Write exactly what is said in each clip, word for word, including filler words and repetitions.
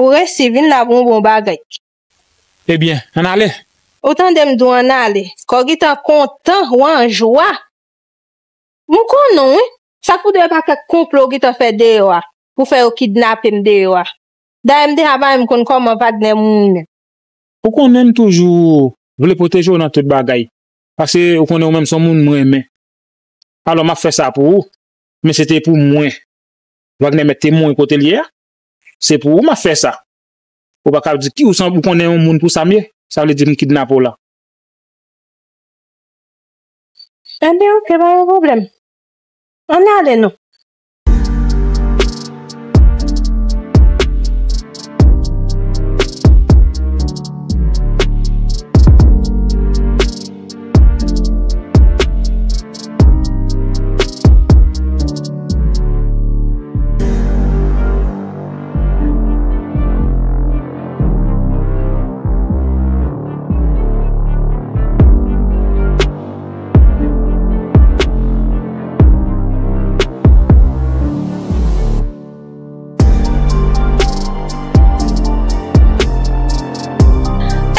Ou resi vin la pou yon bon bagay. Ebyen, ann ale. Ou tande m di w ann ale. Kè w gentan kontan, w an jwa. M konnen w, wi. Sa k pou di w e pa kèk konplo w gentan fè deyò a, pou fè yo kidnape m deyò a. Dayè, m deja pa menm konn kòman Wagner moun menm. Ou konnen m toujou vle pwoteje w nan tout bagay. Paske ou konnen ou menm se yon moun m renmen. Alò, m ap fè sa pou ou, men se te pou mwen. Wagner mèt te mouri kote l ye a. Se pou ou m ap fè sa. Ou pa ka di ki ou san ou konnen yon moun pou sa m ye. Sa vle di m kidnape w la. Ebyen, oke, pa gen pwoblèm. Ann ale non.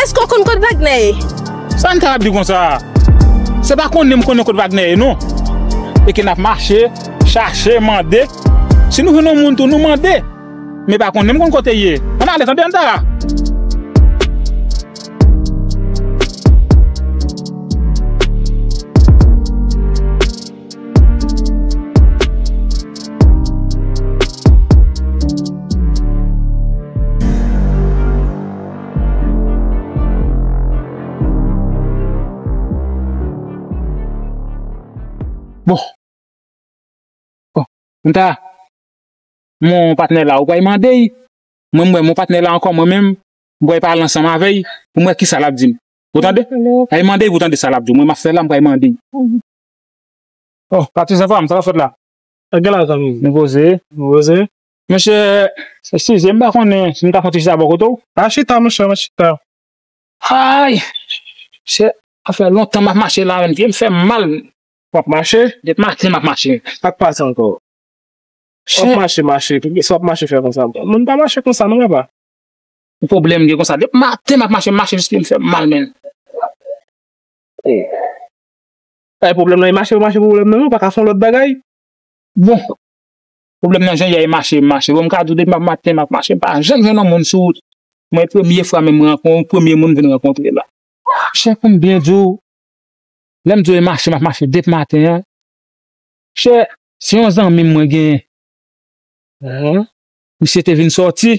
Èske w konn kot Wagner ye? Sa n kapab di konsa? Se pa konnen m konnen kot Wagner ye, non. E ke n ap mache, chache, mande. Si nou jwenn yon moun tou, nou mande. Men pa konnen m konn kote l ye. Ann ale, tande, Antara. Bon. Bon, m ta, mon patnè la, ou pral mande l. Mwen, m wè mon patnè la ankò, mwen menm, m pral pale ansanm avè l, pou m wè kisa l ap di m. Ou tande? Alo. Al mande l pou w tande sa l ap di w. Mwen, m ap fè la, m pral mande l. Mhm. Oh, Patrice, anfòm, sa k ap fèt la? Sa k gen la, zanmi m? Nou poze. Nou poze. Monchè, eskize, m pa konnen si m ka fè yon ti chita bò kote w. Pa chita, monchè, pa chita. Ay! Chè, sa fè lontan m ap mache la, menm pye m fè m mal. W ap mache? Depi maten m ap mache. Sa k pase ankò? W ap mache, mache, sa w ap mache fè konsa? Moun pa mache konsa non, papa. Yon pwoblèm gen konsa. Depi maten m ap mache, m mache jis pye m fè m mal, menm. Ay, pwoblèm nan e mache, mache pwoblèm nan, ou pa ka fè yon lòt bagay? Bon, pwoblèm nan jan y a e mache, m mache. Bon, m ka di w depi m ap maten, m ap mache, m pa janm jwenn yon moun sou wout. Mwen, premye fwa menm m rankon-, premye moun m vin rankontre la. Chè, pou m byen di w, lè m di w e mache, m ap mache depi maten an. Chè, se yon zanmi m mwen genyen. Mhm. Misye te vin sòti.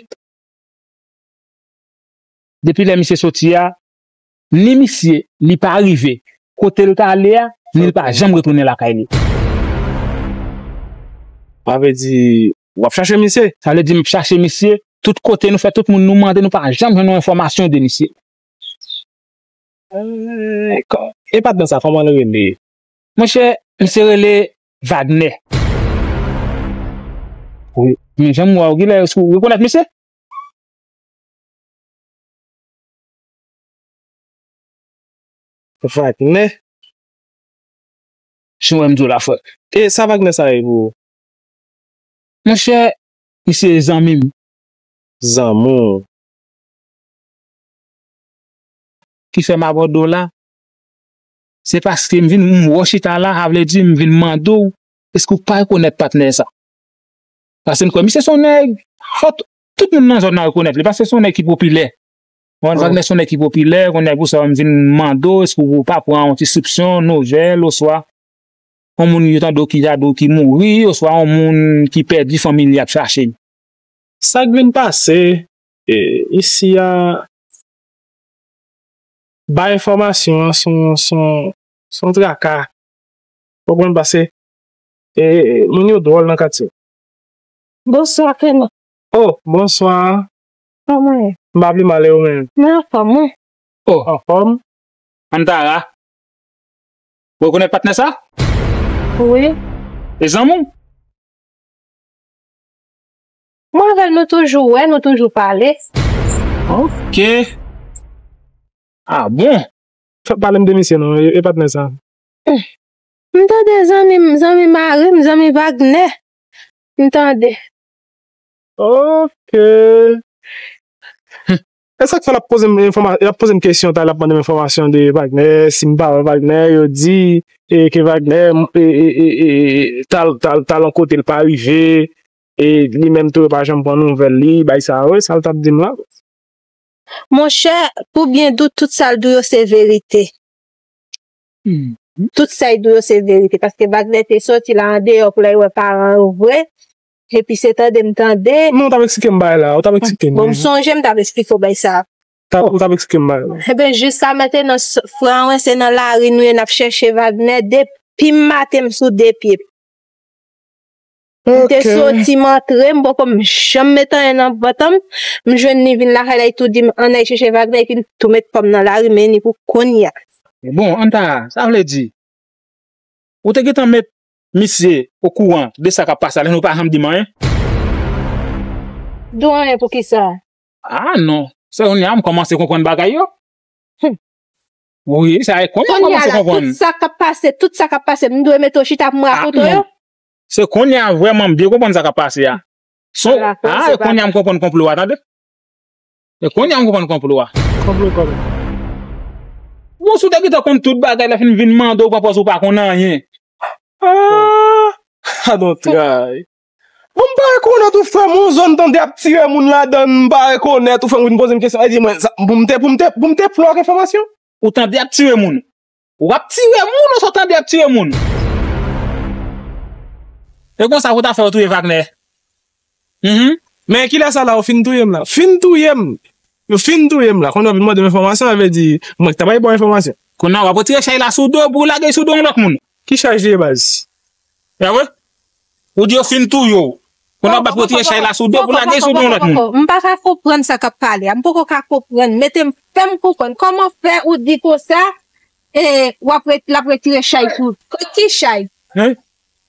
Depi lè misye soti a, ni misye, li pa rive kote l t ale a, ni l pa janm retounen lakay li. Sa vle di, w ap chache misye? Sa vle di, m ap chache misye. Tout kote nou fè, tout moun nou mande, nou pa janm jwenn yon enfòmasyon de misye. Eh, kò-, e patnè sa, kòman l rele? Monchè, misye rele Wagner. Wi. Men jan m wè w, genlè ou rekonèt misye? Wagner? Jan w wè m di w la, frè. E sa Wagner sa ye pou ou? Monchè, misye zanmi m. Zanmi w. Ki fè m abòde w la, se paske m vin, m wè w chita la, sa vle di m vin mande w, èske w pa rekonèt patnè sa? Paske m kwè misye se yon nèg, fò t-, tout moun nan zòn nan rekonèt li, paske se yon nèg ki popilè. Bon, Wagner se yon nèg ki popilè, kounye a pou sa m vin mande w, èske w pa pran yon ti soupsyon, nouvèl, oswa yon moun yo tande w ki ta di w ki mouri, oswa yon moun ki pèdi fanmi l y ap chache. Sa k vin pase, e, isi a, bay enfòmasyon an se yon, se yon, se yon traka. Ou konprann pase, e, moun yo dwòl nan katye. Bonswa, Clément. Oh, bonswa. Kòman w ye? M pa pi mal, e ou menm? Mwen anfòm, wi. Oh. Anfòm? Antara. Ou rekonèt patnè sa? Wi. E zanmi w? Mwen avè l, nou toujou wè, nou toujou pale. Ok. Ah bon? Fè pale m de misye non, e, e patnè sa. M tande zanmi m, zanmi mari m, zanmi Wagner. M tande. Ok. E sa k fè l ap poze m enfòma-, l ap poze m kesyon, ta l ap mande m enfòmasyon de Wagner, si m pa wè Wagner, yo di, e, ke Wagner, e, e, e, e, e, tal, tal, tal yon kote l pa rive, e li menm tou yo pa janm pran nouvèl li, bay sa yo, sa l t ap di m la. Monchè, pou byen di w, tout sa l di w yo se verite. Tout sa l di w yo se verite. Paske Wagner te soti la andeyò pou l al wè paran yo vre. Epi se tande m tande. Non, w t ap eksplike m bagay la. W t ap eksplike m. Bon, m sonje m t ap eksplike w bagay sa a. W t ap eksplike m bagay la. Eben, jiska mentnan, frè Anwen, se nan lari nou ye, n ap chèche Wagner depi m maten m sou de pye. M te soti, m antre, m poko m janm met anyen nan vant m. M jwenn li vin lakay la, li tou di m ann al chèche Wagner, epi m tou met kò m nan lari, men ni pou kounye a. Bon, Anta, sa vle di, ou te gentan met misye okouran de sa k ap pase a, lè nou pa janm di m anyen? Di w anyen poukisa? Ah non, se kounye a m kòmanse konprann bagay yo. Wi, sa e kounye a m kòmanse konprann. Tout sa k ap pase, tout sa k ap pase, m dwe mete w chita pou m rakonte w yo? Se kounye a vrèman m byen konprann sa k ap pase a. Son, ah, e kounye a m konprann konplo a, tande. E kounye a m konprann konplo a. Konplo kòman? Bon, si w te gentan konn tout bagay, lè fin vin mande w pran pòz ou pa konn anyen. Ah, I don't try. Bon, m pa rekonèt ou frè m, yon zòn tande ap tire moun ladan, m pa rekonèt ou frè m, ou vin poze m kesyon, e di mwen, sa, pou m te, pou m te, pou m te pran enfòmasyon. Ou tande ap tire moun. W ap tire moun, ou sot tande ap tire moun. E konsa pou ta fè yo touye Wagner. Mhm. Men kilè sa la, ou fin touye m la. Fin touye m. Yo fin touye m la. Kounye a w vin mande m enfòmasyon, sa vle di, mwen ki ta bay ba w enfòmasyon. Kounye a w ap retire chay la sou do w pou w lage l sou do yon lòt moun. Ki chay li ye baz? E vre? Ou di yo fin touye w. Kounye a w ap retire chay la sou do w pou w lage l sou do yon lòt moun. M pa ka konprann sa k ap pale a. M poko ka konprann. Mete m, fè m konprann. Kòman fè ou di konsa, e, w ap ret-, l ap retire chay sou. Ki chay?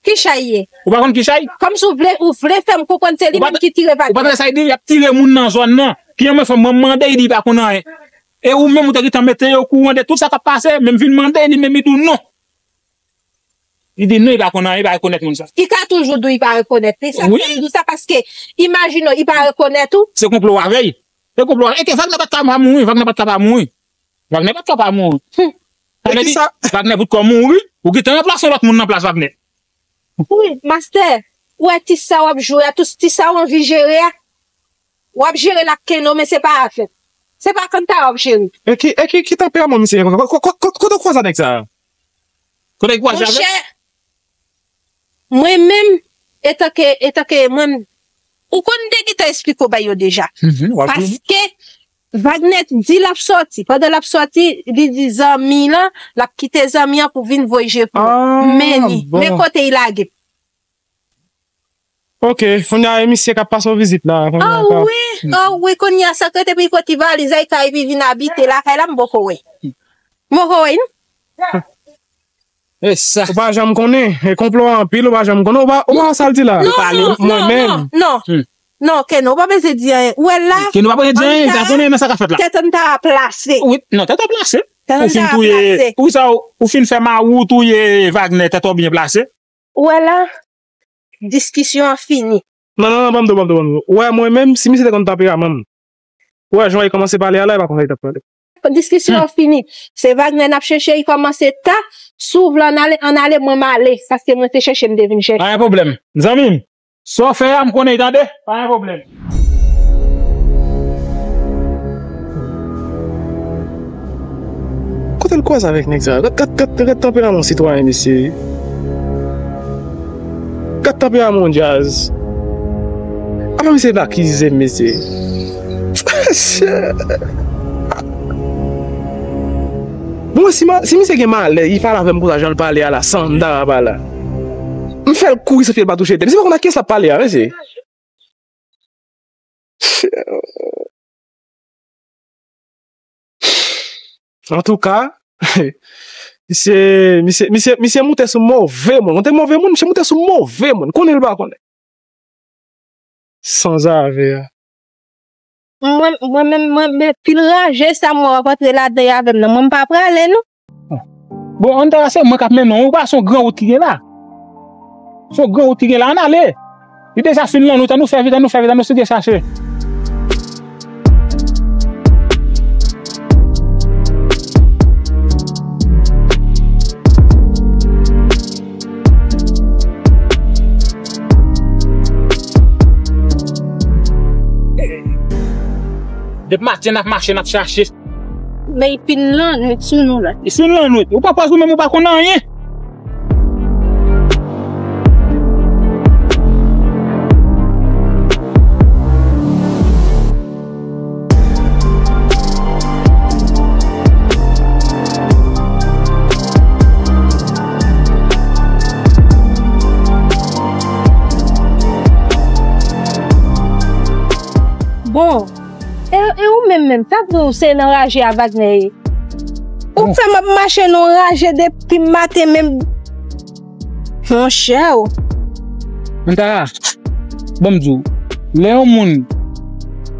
Ki chay ye? Ou pa konn ki chay? Kòmsi w vle, ou vle fè m konprann se li menm ki tire Wagner. Ou pa tande sa li di? Y ap tire moun nan zòn nan. Ki yon mwen fè mwen mande li, li pa konn anyen. E ou menm ou te gentan mete yo okouran de tout sa k ap pase, men m vin mande li, men li di w non. Li di non, li pa konn anyen, li pa rekonèt moun sa. Li ka toujou di w li pa rekonèt li, sa k fè m di w sa, paske imajine w, li pa rekonèt ou. Se konplo w avè l. Se konplo w avè l. E ke Wagner pa t ka pa mouri, Wagner pa t ka pa mouri. Wagner pa t ka pa mouri. Sa vle di, Wagner poutko mouri, ou gentan ranplase yon lòt moun nan plas Wagner. Wi, mastè, ou wè ti sa w ap jwe a, tou ti sa w anvi jere a, w ap jere l ak Keno, men se pa afè l. Se pa kanta w ap jere. E ki, e ki, ki tanperaman misye gen konsa? Ko-, ko-, ko-, kote w kwaze a nèg sa a? Kote w kwaze avè l? Monchè, mwen menm, etanke, etanke mwen, ou konn m te gentan esplike w bagay yo deja. Paske Wagner di l ap sòti. Pandan l ap sòti, li di zanmi l lan, l ap kite zanmi an pou vin voye je pou mwen. Men li, men kote li lage m. Ok, kounye a e misye k ap pase w vizit la. Ah wi, ah wi, kounye a sa k rete pou li pran ti valiz a li kay epi vin abite lakay la, m poko wè. M poko wè non. E sa. Ou pa janm konnen, e konplo a anpil, ou pa janm konnen, ou pa, ou pa wè sa l di la. Non, non, non, non, non. Non, Keno, ou pa bezwen di anyen. Ou wè la. Keno pa bezwen di anyen, li ta konnen nan sa k ap fèt la. Tèt an ta plase. Wi, non, tèt an plase. Ou fin touye, ou sa, ou fin fè mari w touye Wagner, tèt ou byen plase. Ou wè la, diskisyon an fini. Non, non, non, ban m di w, ban m di w, ban m di w. Ou wè, mwen menm, si misye te konn tanperaman m, ou wè, jan w kòmanse pale a la, e pa konsa li t ap pale. Diskisyon an fini. Se Wagner n ap chèche, li kòmanse ta. Si w vle ann ale, ann ale, mwen m ale. Paske mwen se chèche m te vin chèche. Pa gen pwoblèm. Zanmi m, sa w fè a, m konnen, tande? Pa gen pwoblèm. Kote l kwaze avèk nèg sa? Gad, gad, gad, gad tanperaman sitwayen mesye. Gad tanperaman yon djaz. Apa misye vin akize m mesye? Bon, si, ma, si misye gen malè, li pale avè m konsa, jan l pale a la, san m ta pa la. M fè l kouri san pye l pa touche tè. Misye pa konn ak kiyès l ap pale a, mesye. Antouka, misye, misye, misye, misye moute sou move moun. Ou te move moun, misye moute sou move moun. Konnen l pa konnen. Sanzave a. Mwen, mwen menm, mwen, men pil raje sa m wè w ap antre ladan y avè m nan. Mwen m pa prale non. Bon, ann ta se mwen k ap mennen w, ou pa se yon gran wout ki gen la. Se yon gran wout ki gen la, ann ale. Li deja fin lan nou, tann nou fè vit, tann nou fè vit, tann nou site chache. Depi maten n ap mache, n ap chache. Men epi n lannwit sou nou la. E sou lannwit. Ou pa pwaz ou menm, ou pa konn anyen. Bon, e, e ou menm menm, sa vre ou se nan raje a Wagner ye? Ou fè m ap mache nan raje depi maten menm. Monchè o. Antara, ban m di w, lè yon moun,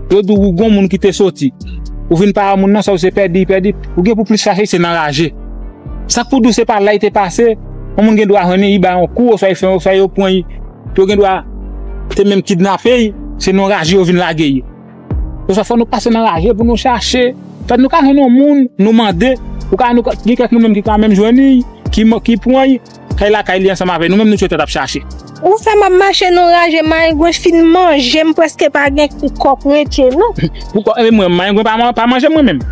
yo di w gon moun ki te soti, ou vin pa wè moun nan, sa w se pèdi, pèdi, ou gen pou plis chache se nan raje. Sa k pou di w se pa la y te pase, yon moun gen dwa jwenn li, li ba yon kou, oswa li fè, oswa yo pran li, yo gen dwa te menm kidnape li, se nan raje yo vin lage li. Oswa fò nou pase nan raje pou nou chache. Fèt nou ka jwenn yon moun, nou mande, ou ka, nou ka, gen kèk moun menm ki ka menm jwenn li, ki, ki pran li, kay lakay li ansanm avè nou, menm nou tchwete t ap chache. Ou fè m ap mache nan raje, mayengwen fin manje m, prèske pa gen kòk rete non. Poukò, e mwen, mayengwen pa, pa manje mwen menm.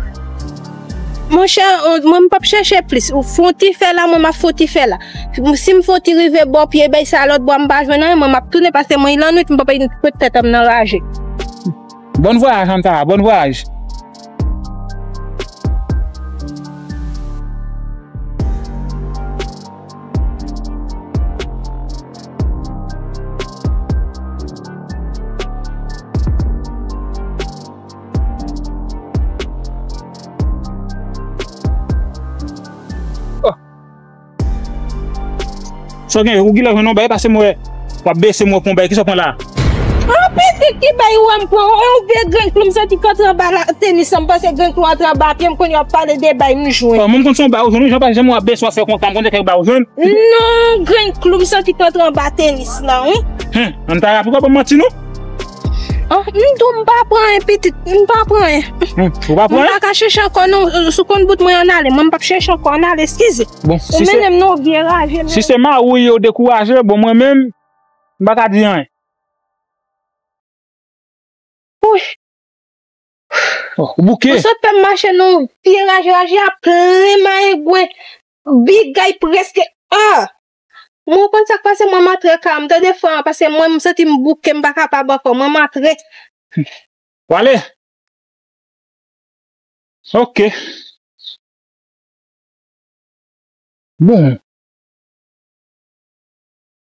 Monchè, mwen m p ap chèche plis. Ou fè yon ti fè la, mwen m ap fè yon ti fè la. Si m fè yon ti rive bò pye bay sa lòt bò a, m pa jwenn anyen, mwen m ap tounen, paske mwen lannwit, m p ap met tèt m nan raje. Bon vwayaj, Antara, bon vwayaj. Sa w gen, ou genlè jwenn yon bagay pase m wè. W ap bese m wè pou yon bagay, kisa w pran la? An pitit ki bay ou a m pran, e yon vye grenn klou m santi k antre anba la tenis lan, m panse grenn klou antre anba pye m, kounye a w ap pale de bay m jwenn. Ò, mwen m konn se yon bagay ou jwenn wi, jan pa janm w ap bese w ap fè konsa, m konn se kèk bagay ou jwenn. Non, grenn klou m santi k antre anba tenis lan wi. Hen, Antara, poukò w ap ban m manti non? Oh, m di w m pa pran anyen pitit, m pa pran anyen. Hmm, ou pa pran anyen? M pa ka chèche ankò non, sou kont bout mwen ann ale, mwen m p ap chèche ankò ann ale, eskize. Bon, si se, ou mennen m nan yon vye raje, si se mari w yo dekouraje, bon, mwen menm, m pa ka di anyen. Wi. Oh, ou bouke. Ou sot fè m mache nan yon vye raje, raje a plen mayengwen, bigay prèske, ah! Mwen konn sa k pase, mwen m antre kay mwen, tande frè an, paske mwen m santi m bouke, m pa kapab ankò, mwen m antre. Wale. Ok. Bon.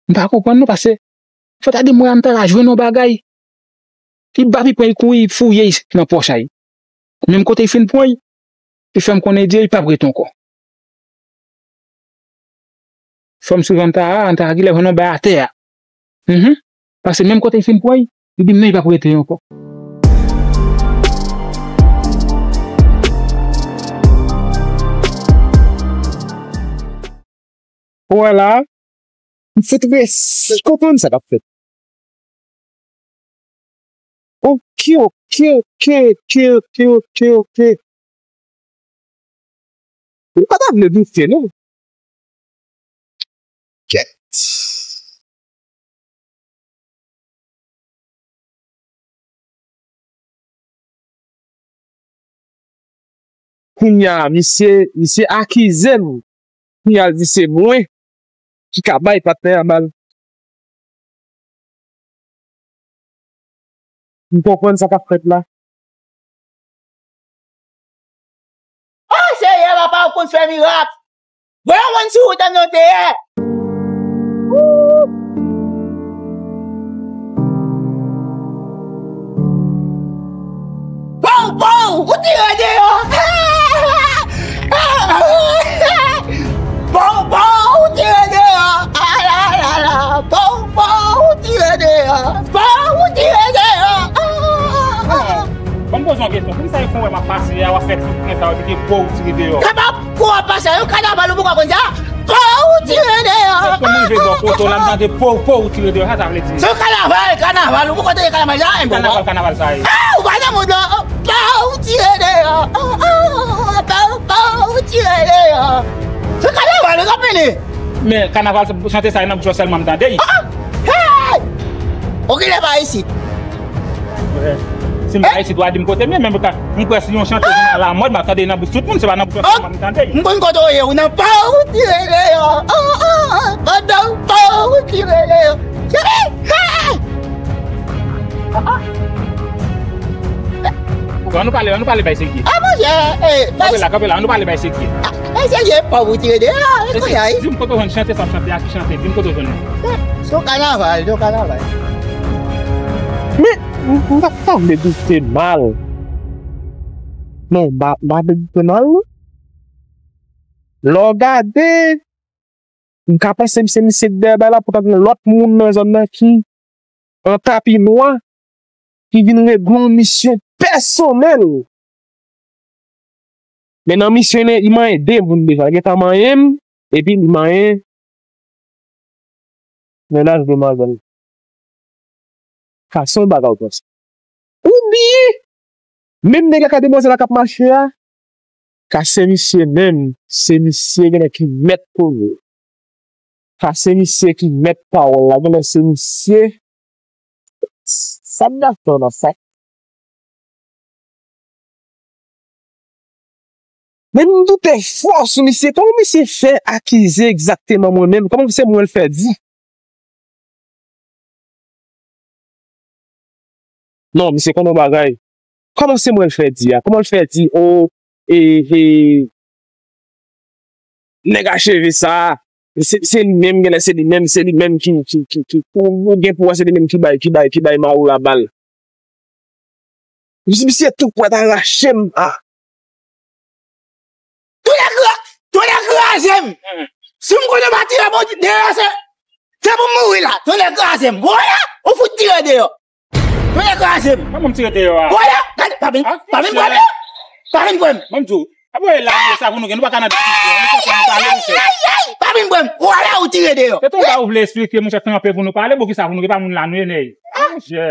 M pa konprann non, paske fò ta di m wè Antara jwenn yon bagay. Li bab, li pran, li kouri, li fouye nan pòch a li. Menm kote li fin pran, li fè m konnen li di li p ap rete ankò. Fò m swiv Antara, Antara genlè jwenn yon bagay atè a. Mhm. Paske menm kote li fin pran, li di m non, li p ap rete ankò. Ou wè la, m foutre si konprann sa k ap fèt. Ok, ok, ok, ok, ok, ok, ok. Ou pa ta vle doute, non. Kèt. Kounye a, misye, misye akize m. Kounye a, l di se mwen ki ka bay patnè a bal. M konprann sa k ap fèt la. O Seyè, papa, ou konn fè mirak. Voye yon moun sou wout an non, Seyè. Pow, pow, ou tire deyò. Pow, pow, ou tire deyò. A la la la. Pow, pow, ou tire deyò. Pow, ou tire deyò. Ban m poze yon kesyon. Poukisa e fon wè m ap pase a, w ap fè tout pwen sa yo, ki te pow, ou tire deyò? Kaba pou w ap pase a, yon kanaval ou poko konn sa? Pow, ou tire deyò. Se kòman rive bò kote w la, m tande pow, pow, ou tire deyò. Sa sa vle di? Se yon kanaval, kanaval. Ou poko tande kanaval sa? Kanaval, kanaval sa ye. Ah, ou pa nan mond lan. Pow, ou tire deyò. Ah, ah, pow, pow, ou tire deyò. Se kanaval, ou k ap mennen. Men kanaval, chante sa, nan bouch ou sèlman m tande. Ah, ah, hey! Ou genlè pa isit. Frè, Si m pa isit, w a di m kote m ye, men m ka, m kwè si yon chante vin alamòd, m ap tande nan bouch tout moun, se pa nan bouch yon sèlman m tande. M konn kote w ye, ou nan pa w tire deyò. Ah, ah, ah, pandan w pa w tire deyò. Cheri, hey! Ah, ah. Bon, ann nou pale, ann nou pale bay serye. Ah, monchè, eh, kanpe la, kanpe la, ann nou pale bay serye. Ah, bay serye, pa w tire deyò, e kounye a, wi. Di m kote w jwenn chante sa m chante a, ki chante, di m kote w jwenn li. Se yon kanaval, se yon kanaval. Men, m, m pa, pa vle doute mal. Non, m pa, m pa vle doute mal, non. Lè w gade, m ka panse misye, misye k dèyè bay la, poutèt gen lòt moun nan zòn nan ki an tapi nwa, ki vin regle yon misyon pèsonèl. Men nan misyon li, li manyen de moun deja. Li gentan manyen m, epi li manyen mennaj demwazèl. Sa se yon bagay w panse. Oubyen, menm nèg la k ap demwazèl la k ap mache a, ka se misye menm, se misye genlè ki mèt koze. Ka se misye ki mèt pawòl la, genlè se misye. Sa m dakò nan sa. Men m doute fò sou misye. Kòman misye fè akize egzakteman mwen menm? Kòman se mwen l fè di? Non, misye konn yon bagay. Kòman se mwen l fè di a? Kòman l fè di, o, e, e, nèg a cheve sa, se, se li menm, genlè se li menm, se li menm ki, ki, ki, ki, ou, ou gen pou wè se li menm ki bay, ki bay, ki bay Maroula bal. Misye, misye tou prèt a rache m, a. Tonnè kra-, tonnè kraze m! Si m konnen pa tire bò deyò, se, se pou m mouri la. Tonnè kraze m. Ou wè la? Ou fout tire deyò. Tonnè kraze m. Kòman m tire deyò a? Ou wè la? Gade, pa vin, pa vin pran m. Pa vin pran m. Ban m di w. Ap voye lame sa pou nou gen. Nou pa ka nan diskisyon. Nou konprann pale, monchè. Ay, ay, ay, ay. Pa vin pran m. Ou wè la, ou tire deyò. Se tonba ou vle esplike, monchè, kanpe pou nou pale. Bon, kisa pou nou gen? Pa moun la, nou ye nèy. Monchè.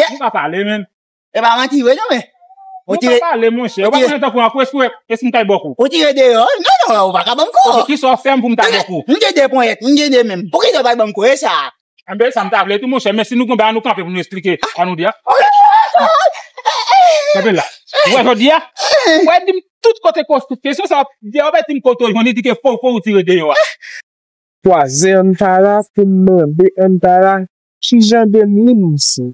Nou pa pale, menm. E pa manti vre non, men. Ou tire, pale, monchè. Ou pa konnen tankou an kwes ou e si m kay bòk ou. Ou tire deyò. Non, non, ou pa ka ban m kou. Kisa w fè m pou m ta bòk ou? M gen de ponyèt, m gen de menm. Poukisa w pa ban m kou, e sa? Enben, sa m ta vle tou, monchè. Men si nou gen bagay, nou kanpe pou nou esplike. An nou di a. Kanpe la. Ou wè jodi a? Ou wè di m tout kote kòs tout kesyon sa w ap di a, ou pa di m kote w jwenn li, di ke fo, fo ou tire deyò a. Kwaze Antara pou m mande Antara kijan de moun se.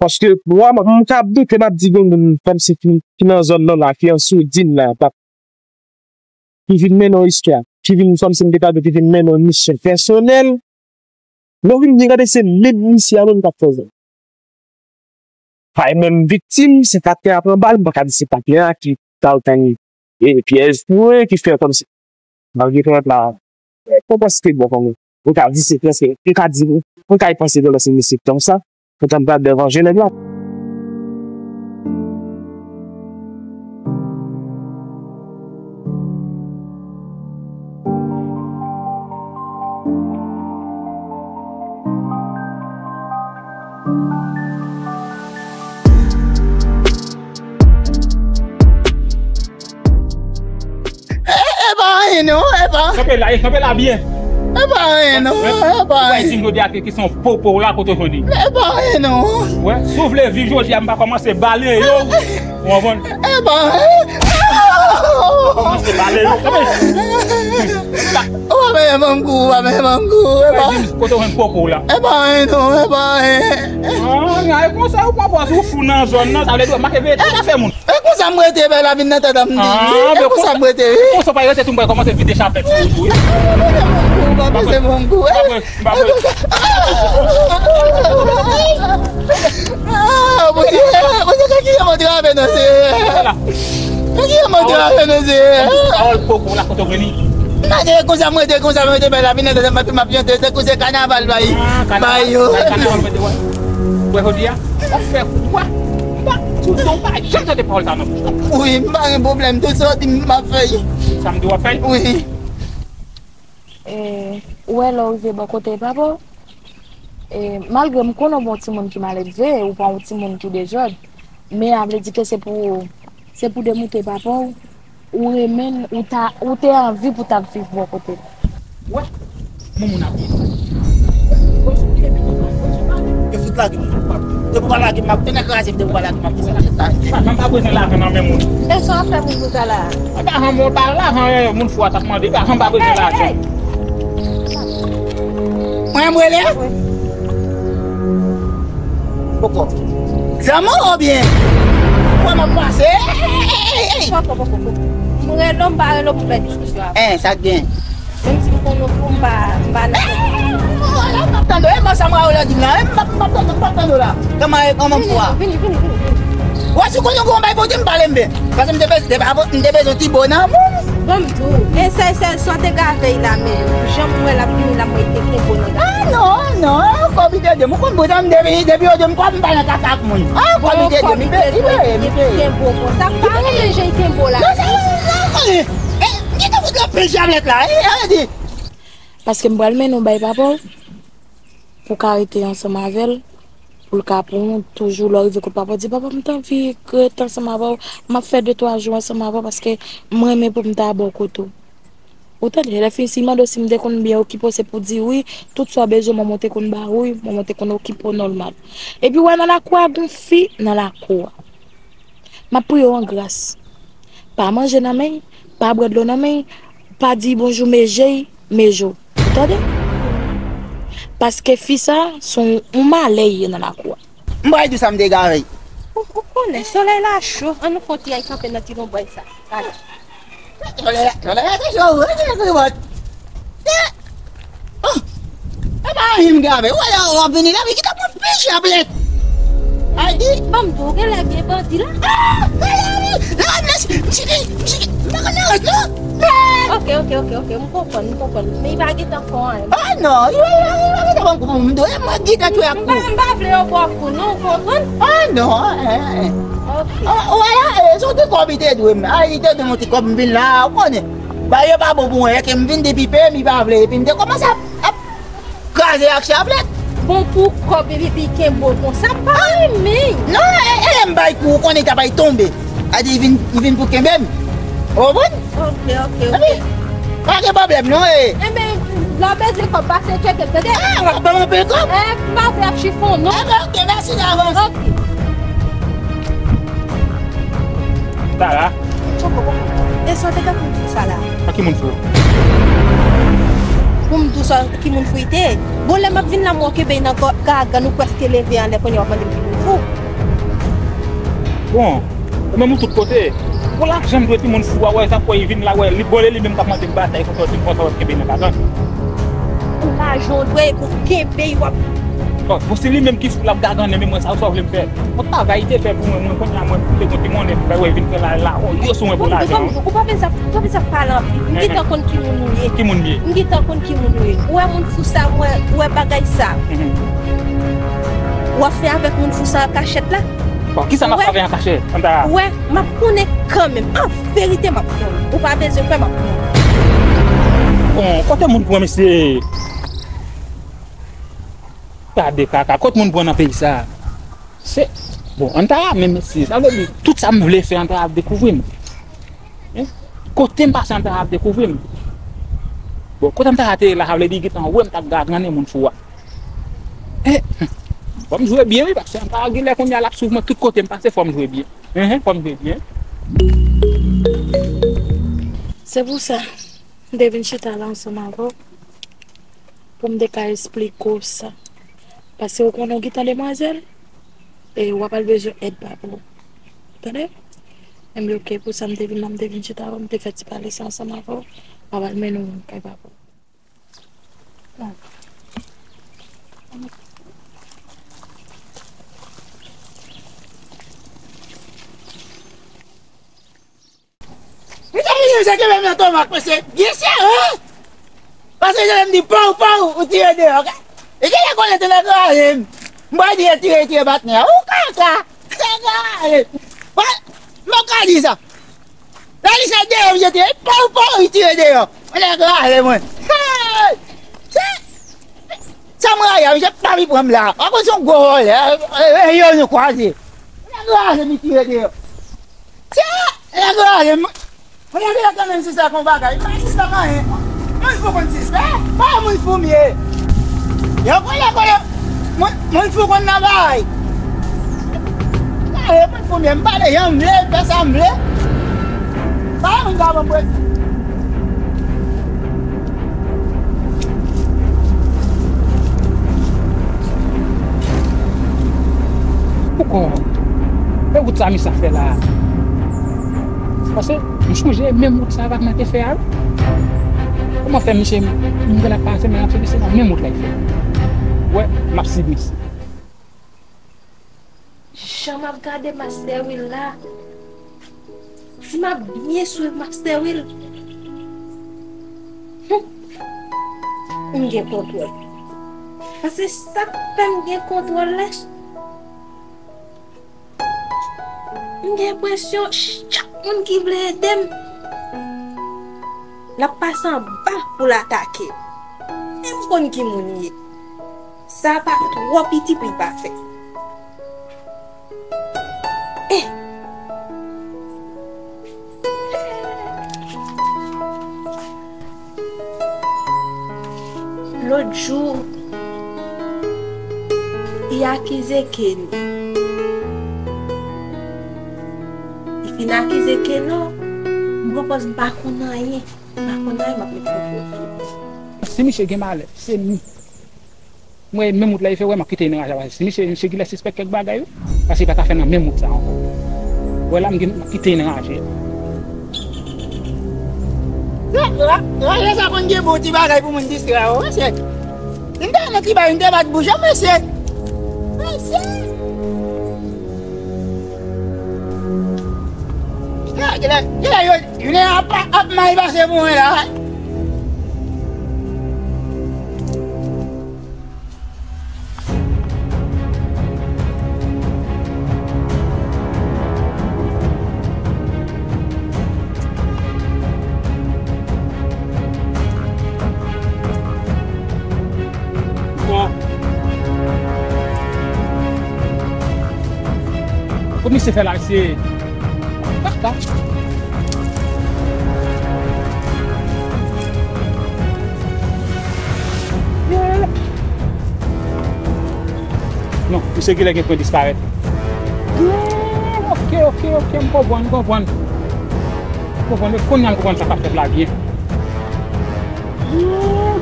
Paske mwen, m, m ka ap doute, m ap di gen moun kòmsi ki, ki nan zòn nan la, ki an soudin la, k ap, ki vin mennen yon istwa, ki vin kòmsi m te ka di, ki vin mennen yon misyon pèsonèl. Lè w vin byen gade, se menm misye a menm k ap fè zòn. Pa e menm viktim, se patnè a pran bal, m pa ka di se patnè a ki t al tann, e, pyèj pou mwen, ki fè kòmsi. Malgre trant la, e, konprann se te bon kòm. M ka di se prèske, m ka di, m ka panse de lòt se misye ki tann sa, kontan m pral devanje nèg la. E, e pa anyen non, e pa. Kanpe la, e, kanpe la byen. E pa anyen non, e pa anyen. Ou pa di m jodi a ke ki se yon popo la kote w jwenn li. E pa anyen non. Wè, si w vle viv jodi a, m pa kòmanse bale yo. Ou konprann? E pa anyen. Kòmanse pale yo. Kanpe. Ou pa menm ban m kou, ou pa menm ban m kou, e pa. Ou pa di m kote w jwenn popo la. E pa anyen non, e pa anyen. Ah, e konsa ou pran pòz ou fou nan zòn nan, sa vle di w make veye tout afè moun. E konsa m rete, bèl la vin nan tèt an m di. Ah, e konsa m rete, wi. Konsa w pa rete tou, m pral kòmanse vide chapèt sou ou tou, wi. Ou pa peze m kou, e. Ah, Bondye, Bondye, ka kijan mwen trape nan, Senyè? Ka kijan mwen trape nan, Senyè? Pawòl popo la kote w vini. Gade konsa m rete, konsa m rete, bèl la vin nan tèt an m, m ap chante, tankou se kanaval bay. Ah, kanaval, bay yo. Kanaval, mwen te wè. Wè jodi a? W ap fè kwa? M pa, toutan, w pa janm tande pawòl sa nan bouch ou. Wi, m pa gen pwoblèm. Tout sa w di m, m ap fè l. Sa m di w ap fè l? Wi. E, ou wè lè w rive bò kote papa w, e, malgre m konnen w pa yon timoun ki maledve, ou pa yon timoun ki dezòd, men a vle di ke se pou, se pou demoute papa w, ou renmen l, ou ta, ou te anvi pou w t ap viv bò kote l. Wè, moun moun ap viv. Yo fout lage m. Depi w pa lage m, m ap tounen kraze m, depi w pa lage m, m ap tounen kraze m. Lajan pa bezwen lajan nan men moun. E sa w ap fè moun pou sa la? Lajan moun pa lajan, eh, moun fou a t ap mande, lajan pa bezwen lajan. Mwen m rele a? Poko. Zanmi w oubyen? Kòman w ap pase? Ey, ey, ey, ey. Poko, poko, poko. M rele w, m pa rele w pou fè diskisyon avè w. Eh, sa k gen? Menm si m konnen w fou, m pa, m pa nan. Wala, m p ap tande w. E mò sa m wè w la di m la. E m p ap, m p ap tande, m p ap tande w la. Kòman, kòman m fou a? Vini, vini, vini, vini. Wè, si w konnen w gon bagay pou di m, pale m byen. Paske m te bezwen, m te bezwen ti bo nan moun. Bon, m di w, e sèl, sèl sa w te ka fè la, men jan m wè l ap vini la, mwen te kenbe w nan. Ah, non, non, kòb li te di m, ou konn, poutan m depi, depi yo di m kòb, m pa nan kaka ak moun. Ah, kòb li te di m, li peye, li peye, li peye. Kenbe w konsa, pa renmen jan l kenbe w la. Non, sa, sa, sa, konnen. Eh, m gentan fout anpil jablèt la, eh, eh, di. Paske m pral mennen w bay papa w, pou w ka rete ansanm avè l, pou l ka pran w toujou, lè w rive kote papa w, di, "Papa, m t anvi rete ansanm avè w, m ap fè de twa jou ansanm avè w, paske m renmen pou m ta bò kote w." Ou tande, lè fini, si l mande w si m te konn byen okipe w, se pou w di wi, tout sa w bezwen, manman w te konn ba ou, manman w te konn okipe w nòmal. Epi w wè nan lakou a, gon fi nan lakou a. M ap priye w an gras. Pa manje nan men l, pa bwè dlo nan men l, pa di bonjou, meje l, meje w. Ou tande? Paske fi sa, se yon, yon malè l ye nan lakou a. M pral di w sa m te ka fè. Ou, ou konnen, solèy la cho, ann nou fè yon ti al kanpe nan ti lonbraj sa. Gade. Solèy la, solèy la te cho, wi, se krevòt. Eh! Oh! E pa anyen m ka fè. Ou wè lè w ap vini la, men ki ta pran pil jablèt. Ay, di. Ban m di w, ou genlè gen bandi la. Ah! Mezanmi! Mezanmi, mesye, mesye, mesye, m pa konn nan rès, non. Eh! Ok, ok, ok, ok, m konprann, m konprann. Men li pa gentan fè anyen. Ah, non, li pa, li pa, li pa gentan pran kou pou m, m dwe, mwen gentan tchwe ak kou. M pa, m pa vle yo ba w kou, non, ou konprann? Ah, non, eh, eh. Ok. Ah, ou wè la, eh, se yon ti kòb li te dwe m. Ah, li te dwe m yon ti kòb, m vin la, ou konnen. Bagay yo pa bon pou mwen, e ke m vin depi peye m, li pa vle, epi m te kòmanse ap, ap kraze ak chaplèt. Bon pou kòb epi, epi kenbe w konsa, m pa renmen. Non, e, e lè m bay kou, ou konnen ta bay tonbe. A di, li vin, li vin pou kenbe m. Ou konprann? Ok, ok, ok. Epi, pa gen pwoblèm, non, e. Enben, lè w bezwen kòb, pase tcheke l, tande? Ah, w ap ban m anpil kòb? Eh, m pa vle ap chifon, non. Enben, ok, mèsi davans. Ok. Tara. Tchoko, e sa w te ka pou m di sa la? A ki moun fou? Pou m di w sa, ki moun fou li te ye? Bon, lè m ap vin la, m wè w kenbe nan ga-, gagann ou prèske leve anlè, kounye a w ap mande m ki moun fou. Bon, ou menm ou tout kote. Bon, lajan m dwe timoun fou a, wè, sa kwè li vin la, wè, li bòle li menm k ap mande m batay, konsa w di m konsa w ap kenbe nan gagann. Pou lajan w dwe, pou kenbe, w ap Bon, bon, si li menm ki fou l ap gagannen, men mwen sa, sa w vle m fè? Bon, travay li te fè pou mwen, mwen kounye a mwen te gon ti monnen pou bay, wè, vin fè la, la, o, yo sou mwen pou lajan. Ou pa bezwen, ou pa bezwen pale anpil. M gentan konn ki moun ou ye. Ki moun m ye? M gentan konn ki moun ou ye. Ou wè moun fou sa, ou wè, ou wè bagay sa. Mhm. W ap fè avèk moun fou sa an kachèt la? Bon, kisa m ap fè avè an kachèt? Antara. Ou wè, m ap konnen kanmenm. An verite, m ap konnen. Ou pa bezwen kwè, m ap konnen. Bon, kote moun pou mwen, mesye? Gade kaka, kot moun pran nan peyi sa a? Se, bon, Antara menm, mesye, sa vle di, tout sa m vle fè, Antara ap dekouvri m. Hein? Kote m pase, Antara ap dekouvri m. Bon, kote Antara te ye la, sa vle di, gentan wè m t ap gagannen moun fou a. Eh, fò m jwe byen, wi, paske Antara genlè kounye a l ap swiv mwen tout kote m pase, fò m jwe byen. Hein, fò m jwe byen. Se pou sa, m te vin chita la ansanm avè w. Pou m te ka esplike w sa. Paske ou konnen w gentan demwazèl, e w ap al bezwen èd papa w. Tande? Enben, oke, pou sa m te vin la, m te vin chita avè w, m te fè ti pale sa ansanm avè w, m ap al mennen w kay papa w. Mesye, mesye, mesye, kenbe m nan tomak, mesye. Byen sere, hein? Paske jan m di, pow, pow, ou tire deyò. E genlè konnen te nèg raje m. M pral di, tire, tire patnè. Ou kaka. Nèg raje. Bon, mwen ka di sa. La li se deyò, misye tire. Pow, pow, li tire deyò. Nèg raje mwen. Hey! Se, sa m raje a, misye pa vin pran m la. Akoz se yon gwo vòlè. E, e, yo nou kwaze. Nèg raje m, li tire deyò. Tya! Lè gade, m, mwen lè gade kanmenm sista kon bagay. Pa sista pa anyen. Moun fou konn sista. Pa moun fou m ye. Yo konn lè Mwen, mwen fou konn nan bagay. Gade, mwen fou, men m pale jan m vle, fè sa m vle. Pa yon moun ka ban m prèt. Poukò? E wout sa misye ap fè la a? Paske m sonje menm wout sa a Wagner te fè a, wi. Kòman fè misye, m wè l ap pase, men ap swiv, se nan menm wout la l fè. Wè, m ap swiv misye. Jan m ap gade Master Will la, si m ap byen swiv Master Will, hmm, m gen kontwòl. Paske sa k fè m gen kontwòl la, m gen enpresyon chak moun ki vle ede m, l ap pase anba pou l atake m. E m konn ki moun li ye. Sa pa twò piti pou l pa fè. Eh! Lòt jou, li akize Kenny. Li fin akize Kenny, m pran pòz m pa konn anyen. M pa konn anyen, m ap met kontwòl sou li. Si misye gen malè, se nou. M wè menm wout la li fè, wè m ap kite li nan raje a, paske si misye, misye genlè sispèk kèk bagay, wi. Paske li pa ka fè nan menm wout sa ankò. Wè la, m gen, m ap kite li nan raje a. Ra-, ra-, raje sa konn gen bon ti bagay pou moun distrè yo, mesye. Si m te nan Kiba, m te bat bouch an, mesye. Mesye. Ya, genlè, genlè yo, genlè ap, ap mal pase pou mwen la. Bon. Kot misye fè la, mesye? Kaka. Non, misye genlè gen pwen disparèt. Hmm, ok, ok, ok, m konprann, m konprann. M konprann, e kounye a m konprann sa k ap fèt la byen. Hmm,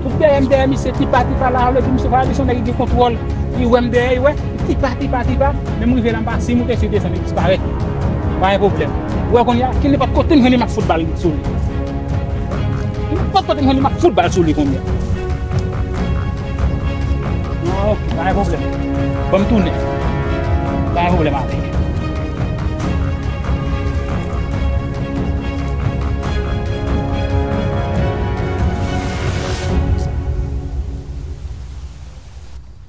tout dèyè m, dèyè misye, tipa, tipa la, vle di misye pa li se yon nèg ki gen kontwòl. Li wè m dèyè, li wè, tipa, tipa, tipa. Men m rive la, m pa si moute, si desann, li disparèt. Pa gen pwoblèm. Ou wè kounye a, ki nenpòt kote m jwenn li, m ap fout bal sou li. Nenpòt kote m jwenn li, m ap fout bal sou li kounye a. Ah, ok, pa gen pwoblèm. Ban m tounen. Pa gen pwoblèm avè l.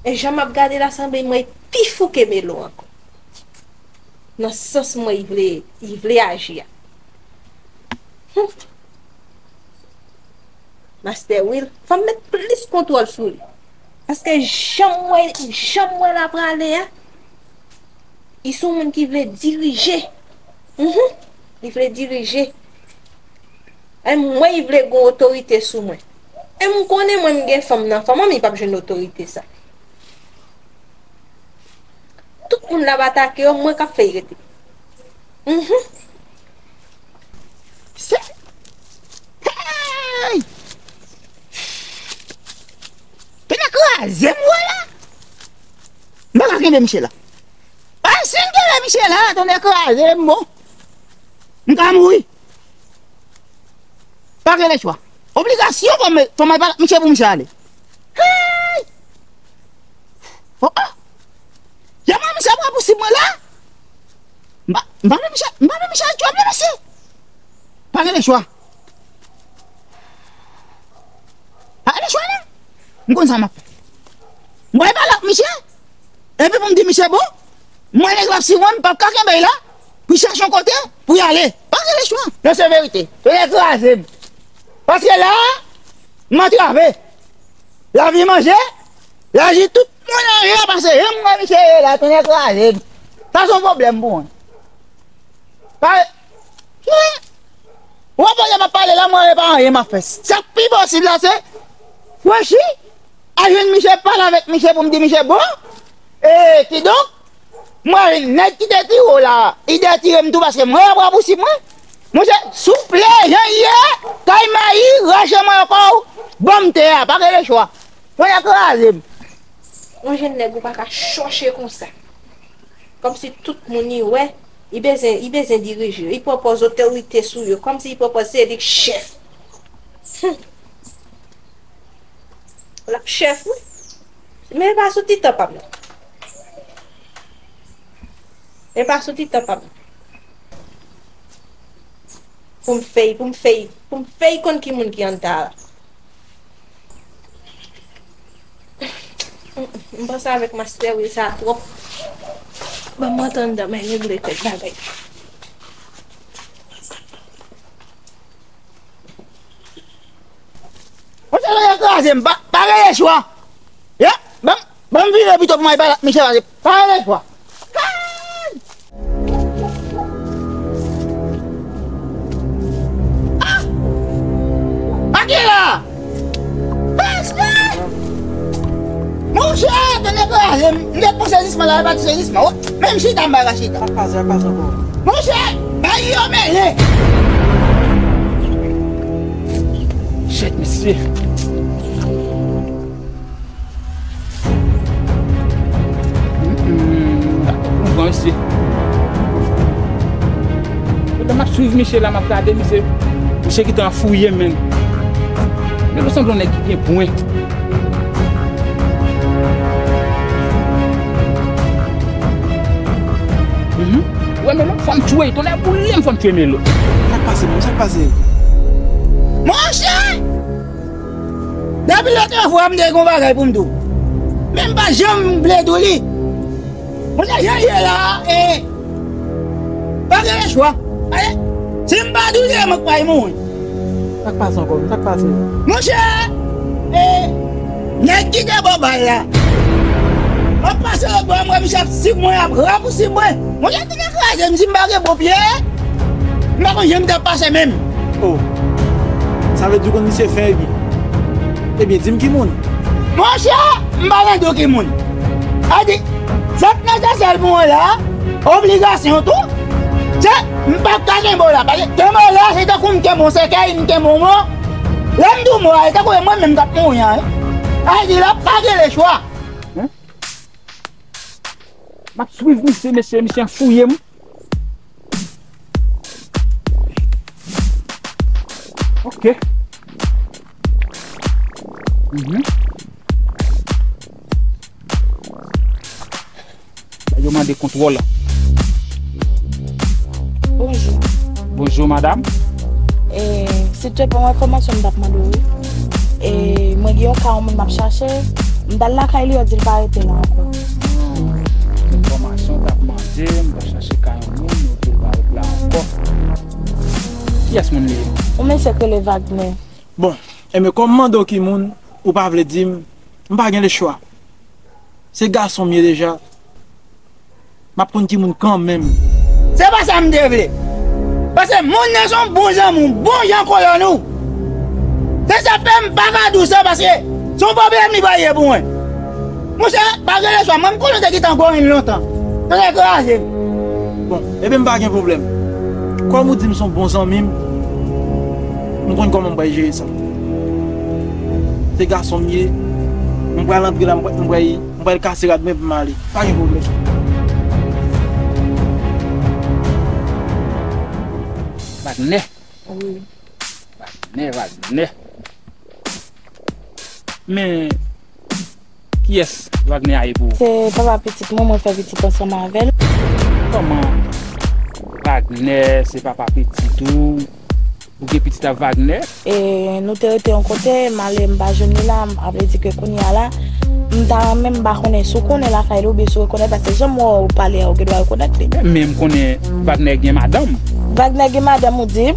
E jan m ap gade l la, sanble mwen pi fou ke Melo ankò. Nan sans mwen, li vle, li vle aji a. Hum. Master Will, fò m met plis kontwòl sou li. Paske jan m wè, jan m wè l ap prale a, li se yon moun ki vle dirije. Mhm. Li vle dirije. E m wè li vle gen otorite sou mwen. E m konnen mwen m gen fanm nan fanm an, men li p ap jwenn otorite sa. Tout moun l ap atake yo, mwen k ap fè y rete. Mhm. Se, hey! Tonnè kraze m wè la. M pa ka kenbe misye la. A, si m kenbe misye la, tonnè kraze m, bon. M ka mouri. Pa gen lechwa. Obligasyon fò m, fò m al pale ak misye pou misye ale. Hey! Oh, oh! Jan mwen misye pran pousib mwen la? M pa, m pa vle misye, m pa vle misye al djòb non, mesye. Pa gen lechwa. Pa gen lechwa non. M konn sa m ap fè. M pral pale ak misye. Epi pou m di misye, bon, mwen nèg la, si mwen m p ap ka kenbe l la, pou l chache yon kote pou l ale. Pa gen lechwa. Non, se verite. Tonnè kraze m. Paske la, m antrave. Lavi manje, lavi tout moun anyen pase. Jan m wè misye ye la, tonnè kraze m. Sa se yon pwoblèm pou mwen. Pa, ou konprann, m ap pale la, mwen pa anyen m ap fè. Sa k pi posib la, se franchi, jwenn misye, pale avèk misye pou m di misye bon. E, kidonk, mwen, nèg ki te tire w la, li detire m tou paske mwen ap rapousib mwen. Monchè, souple, jan l ye, kay mayi, rache mwen ankò, ban m tè a, pa gen lechwa. Mwen kraze m. Yon jèn nèg ou pa ka chòche konsa. Kòmsi tout moun li wè, li bezwen, li bezwen dirije. Li pran pòz otorite sou yo, kòmsi li pran pòz se li k chèf. Hum. L ap chèf, wi. Men pa sou ti tan pa m nan. Men pa sou ti tan pa m nan. Pou m fèy, pou m fèy, pou m fèy konn ki moun ki anndan la. M panse avèk mastè wi sa twòp. Ban m antre anndan, men regle kèk bagay. Monchè, nèg kraze m, pa, pa gen lechwa. Ya, ban m, ban m vire pito pou mwen pale ak misye pase. Pa gen lechwa. Ah! Aki la! Mesye! Monchè, tande kraze m. M te pran sezisman la, e pa ti sezisman. Menm chita, m pa ka chita. Sa k pase, sa k pase ankò? Monchè, bay yo mele. Shit, mesye. Mm, mm, m pran mesye. Pandan m ap swiv misye la, m ap gade misye. Misye gentan fouye m, menm. Men ou sanble yon nèg ki gen pwen. Mhm. Wè Melo, fò m tchwe, tonnè boule m, fò m tchwe Melo. Sa k pase, menm? Sa k pase? Monchè! Depi lòt fwa m te gen yon bagay pou m di w. Men m pa janm vle di w li. Monchè, jan l ye la, e, pa gen lechwa. E, si m pa di w li, mwen k pral mouri. Sa k pase ankò? Sa k pase? Monchè, e, nèg ki te ba w bal la, m ap pase lòt bò a, m wè misye ap swiv mwen, ap rapousib mwen. Monchè, tonnè kraze m, si m pa gen bon pye, m pa konn jan m t ap pase menm. Oh. Sa vle di w konn misye fen epi. Ebyen, di m ki moun. Monchè, m pa nan do ki moun. A di, sa k nesesè pou mwen la, obligasyon tou, se m p ap ka kenbe w la. Paske kenbe w la, se tankou m kenbe yon sèkèy, m kenbe yon mò. Lè m di w mò a, se tankou se mwen menm k ap mouri an, wi. A di, la pa gen lechwa. M ap swiv misye, mesye, misye an fouye m. Ok. Mhm. Yo mande kontwòl. Bonjou. Bonjou, madam. E, silvouplè, pou yon enfòmasyon m t ap mande w, wi. E, mwen gen yon ka yon moun m ap chache. M t al lakay li, yo di l pa rete la ankò. Hmm. Enfòmasyon w t ap mande, m t ap chache ka yon moun, yo di l pa rete la ankò. Kiyès moun li ye? Yon mesye k rele Wagner. Bon, enben, kòm m mande w ki moun, ou pa vle di m, m pa gen lechwa. Se gason m ye deja. M ap konn ki moun kanmenm. Se pa sa m te vle. Paske moun nan se yon bon zanmi w, bon jan kolòn ou. Se sa k fè m pa ka di w sa paske se yon pwoblèm li pral ye pou mwen. Monchè, pa gen lechwa, mwen m konnen w te gentan gòyè m lontan. Tonnè kraze m. Bon, ebyen m pa gen pwoblèm. Kòm ou di m se yon bon zanmi m, m konn kòman m pral jere sa. Se gason m ye, m pral antre la, m pral, m pral, m pral kase rad mwen pou m ale. Pa gen pwoblèm. Wagner. Wi. Wagner, Wagner. Men, kiyès Wagner a ye pou ou? Se papa pitit mwen, mwen fè pitit ansanm avè l. Kòman Wagner se papa pitit ou? Ou gen pitit ak Wagner? E nou te rete yon kote, m ale m pa jwenn li la, m, sa vle di ke kounye a la, m ta renmen, m pa konnen si w konnen lakay li oubyen si w rekonèt, paske jan m wè w pale a, ou gen dwa rekonèt li. Men m konnen Wagner gen madanm. Wagner gen madanm, ou di?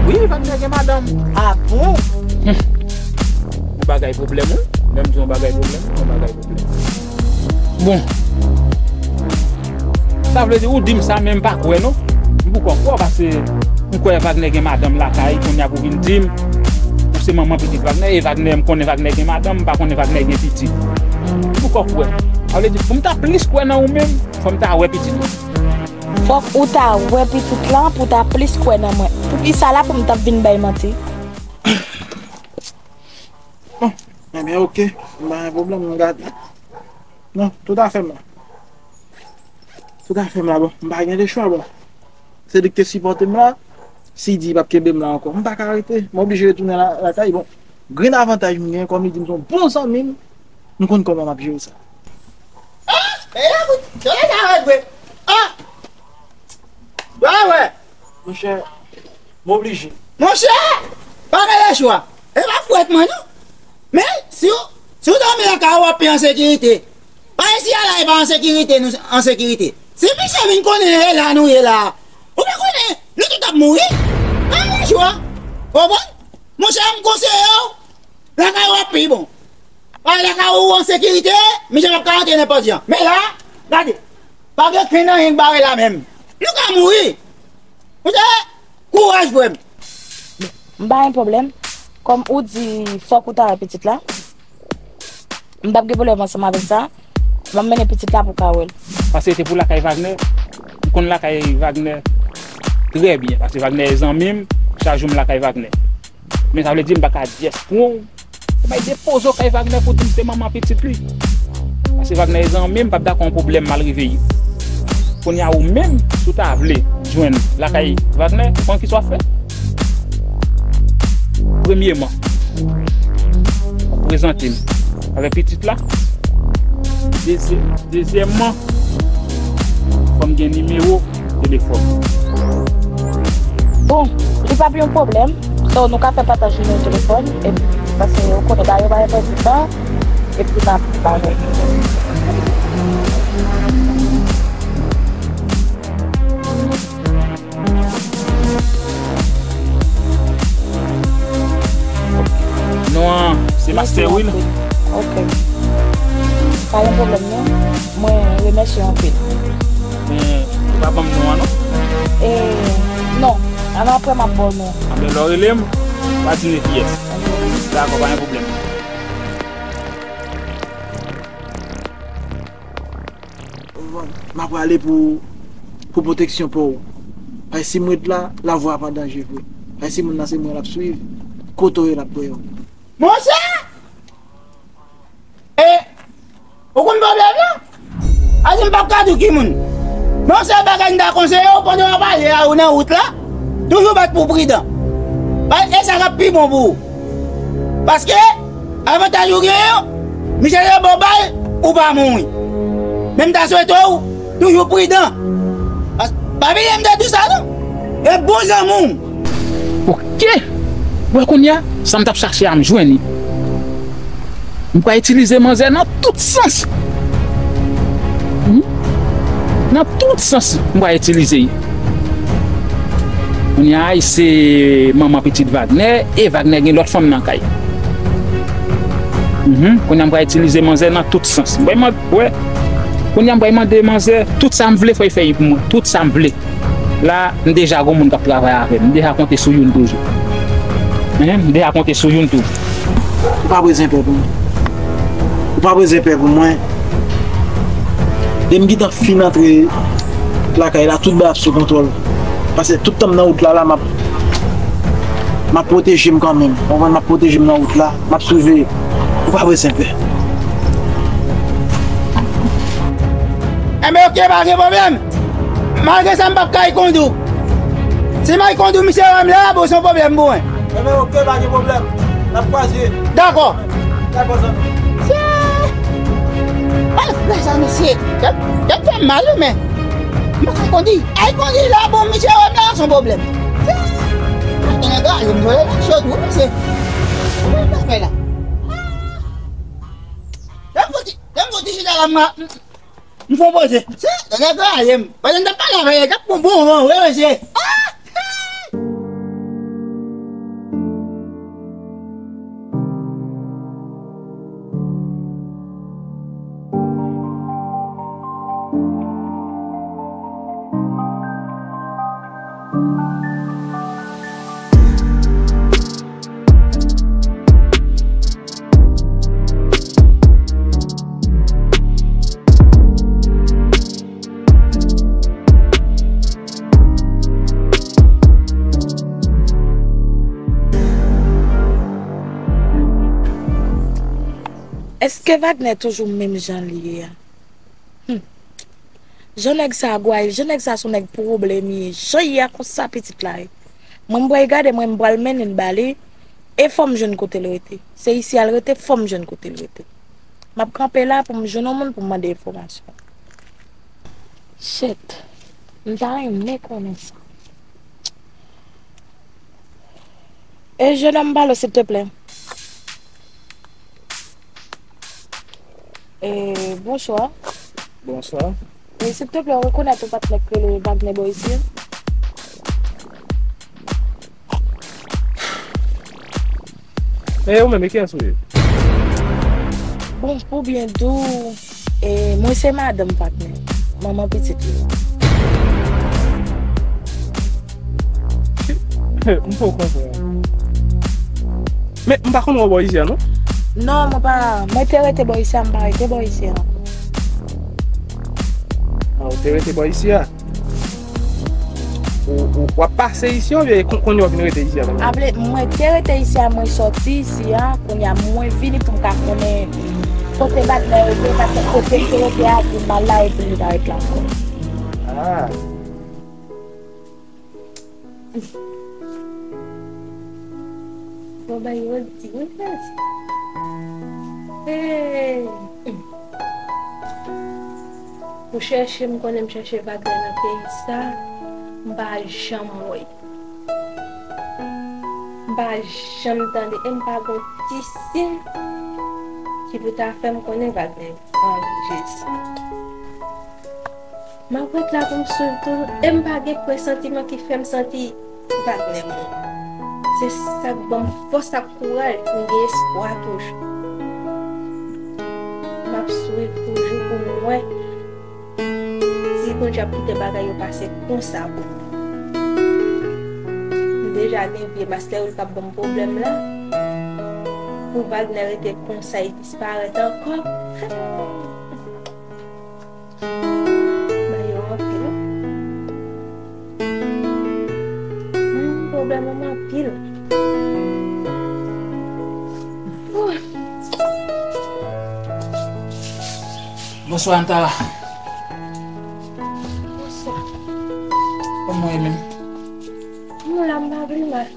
Wi, Wagner gen madanm. A bon? Hmm. Yon bagay pwoblèm, wi. Lè m di yon bagay pwoblèm, yon bagay pwoblèm. Bon. Sa vle di, ou di m sa, men m pa kwè, non. M poko kwè, paske m kwè Wagner gen madanm lakay, kounye a pou vin di m, ou Se manman pitit Wagner, e Wagner, m konnen Wagner gen madanm, m pa konnen Wagner gen pitit. Poukò kwè? Sa vle di, pou m ta plis kwè nan ou menm, fò m ta wè pitit ou. Fòk ou ta wè pitit lan pou w ta plis kwè nan mwen. Poukisa la pou m t ap vin bay manti? Bon, ebyen, oke. M pa gen pwoblèm, m gade. Non, tout afè m la. Tout afè m la, bon. M pa gen lechwa, bon. Se li ki te sipòte m la. Si di l p ap kenbe m la ankò, m pa ka rete. M oblije retounen la, lakay. Bon, grenn avantaj m gen, kòm li di m se yon bon zanmi m, m konn kòman m ap jere sa. Ah! E la pou tchòlè sa red vre. Ah! Wè, wè. Monchè, m oblije. Monchè, pa gen lechwa. E pa fwèt mwen, non. Men, si w, si w dòmi lakay ou, w ap pi an sekirite. Pa isi a la, e pa an sekirite, nou an sekirite. Si misye vin konnen e la nou ye la, ou pa konnen, nou tout ap mouri. Pa gen lechwa. Konprann? Monchè, m konseye w, lakay ou ap pi bon. Paske lakay ou an sekirite, misye p ap ka rantre nenpòt jan. Men la, gade, pa gen kenn anyen k bare la menm. Nou ka mouri. Monchè, kouraj, frè m. M pa gen pwoblèm. Kòm ou di fòk ou ta wè pitit la, m p ap gen pwoblèm ansanm avèk sa. M ap mennen pitit la pou w ka wè l. Paske se pou lakay Wagner. M konn lakay Wagner trè byen. Paske Wagner e zanmi m. Chak jou m lakay Wagner. Men sa vle di m pa ka dyès pou w. Ou bay depoze w kay Wagner pou di m se manman pitit li. Paske Wagner e zanmi m, m p ap dakò yon pwoblèm mal reveye. Kounye a ou menm, si w ta vle jwenn lakay Wagner, ou konn kisa w ap fè? Premyeman, w ap prezante m avèk pitit la. Dezye-, dezyèmman, fò m gen nimewo telefòn. Bon, li p ap yon pwoblèm. So, nou ka fè pataj nimewo telefòn, epi, paske ou konnen bagay yo pa gen pèdi tan, epi n ap bagay. Non an, se Master Will. Ok. Pa gen pwoblèm, non. Mwen remèsye w anpil. Men, ou pa ban m non an, non? E, non. Ann apre m ap ba w non. Anben, lè w rele m, pa di nekiyès. Dakò, pa gen pwoblèm. M ap prale pou, pou pwoteksyon pa w. Paske si m ret la, lavi w ap an danje vre. Paske si moun nan se mwen l ap swiv, kote w ye l ap wè w. Monchè! E, ou konn pwoblèm nan? A di m p ap ka di w ki moun. Men yon sèl bagay m ta konseye w, pandan w ap ale a ou nan wout la, toujou bat pou w pridan. Paske e sa k ap pi bon pou ou. Paske, avantaj ou genyen, misye te ba w bal, ou pa mouri. Men m ta swete w toujou pridan. Pas-, pa bliye m te di w sa, non. E bon zanmi w. Ok. Wè kounye a, sa m t ap chache a, m jwenn li. M pral itilize manzè nan tout sans. Hmm? Nan tout sans, m pral itilize li. Kounye a, se manman pitit Wagner, e Wagner gen lòt fanm nan kay. Mhm. Kounye a, m pral itilize manzè nan tout sans. M pral mande, wè. Kounye a, m pral mande manzè, tout sa m vle, fò l fè li pou mwen. Tout sa m vle. La, m deja gon moun k ap travay avè m. M deja konte sou youn toujou. Hein, m deja konte sou youn toujou. Ou pa bezwen pè pou mwen. Ou pa bezwen pè pou mwen. Depi m gentan fin antre lakay la, tout bagay ap sou kontwòl. Paske tout tan m nan wout la, la, m ap, m ap pwoteje m kanmenm. Ou konprann? M ap pwoteje m nan wout la. M ap siveye. Ou pa bezwen pè. Enben, oke, pa gen pwoblèm. Malgre sa, m p ap kay kondi w. Si m al kondi w, misye wè m la, bon, se yon pwoblèm pou mwen. Enben, oke, pa gen pwoblèm. N ap kwaze. Dakò. Dakò, zanmi. Tchè! Malgre sa, mesye, tèt, tèt fè m mal, wi, men m pa ka kondi. Al kondi la, bon, misye wè m la, se yon pwoblèm. Tchè! Mwen gen nèg la, yo m vole nan chòt, wi, mesye. Sa m ta fè la? Lè m fouti, lè m fouti chita la, m a, m fè yon poze. Se, nèg la ye m. Pandan m t ap pale avè l, l t ap pran bon van, wi, mesye. Ah! Ke Wagner toujou menm jan l ye a. Hmm. Jan nèg sa a gway, jan nèg sa a se yon nèg pwoblèm li ye. Jan l ye a konsa pitit la ye. Mwen m pral gade, mwen m pral mennen l ba li. E fò m jwenn kote l rete. Se isi a l rete, fò m jwenn kote l rete. M ap kanpe la pou m jwenn yon moun pou m mande enfòmasyon. Shit. M ta renmen konnen sa. E jennonm, pale, silteplè. E, bonswa. Bonswa. E, silteplè, ou rekonèt yon patnè k rele Wagner bò isi a? E ou menm, e kiyès ou ye? Bon, pou byen di w, e, mwen se madanm patnè, manman pitit li. M poko konprann. Men, m pa konn wè w bò isi a, non? Non, mwen pa, mwen te rete bò isi a, m pa rete bò isi a. A, ou te rete bò isi a? Ou, ou, w ap pase isi a oubyen kon-, kounye a w vin rete isi a? Ap vle, mwen te rete isi a, mwen sòti isi a, kounye a mwen vini pou m ka konnen kote Wagner rete, paske kote m te rete a, pou m al la, epi m pa ret la ankò. Ah. Bon, bay yo di, wi, frè. Hey! Pou chèche, m konnen m chèche Wagner nan peyi sa, m pa janm wè. M pa janm tande, e m pa gon ti siy ki pou ta fè m konnen Wagner an Jezi. M ap ret la pou m swiv tou, e m pa gen presantiman ki fè m santi Wagner mouri. Se sa k ban m fòs ak kouraj pou m gen espwa toujou. M ap swiv toujou pou m wè si Bondye ap kite bagay yo pase konsa pou mwen. M deja gen vye Master Will k ap ban m pwoblèm la. Pou Wagner rete konsa, e disparèt ankò. Bagay yo anpil. Hmm, pwoblèm an anpil. Ouh. Bonswa, Antara. Bonswa. Kòman w ye menm? Mwen la, m pa pli mal.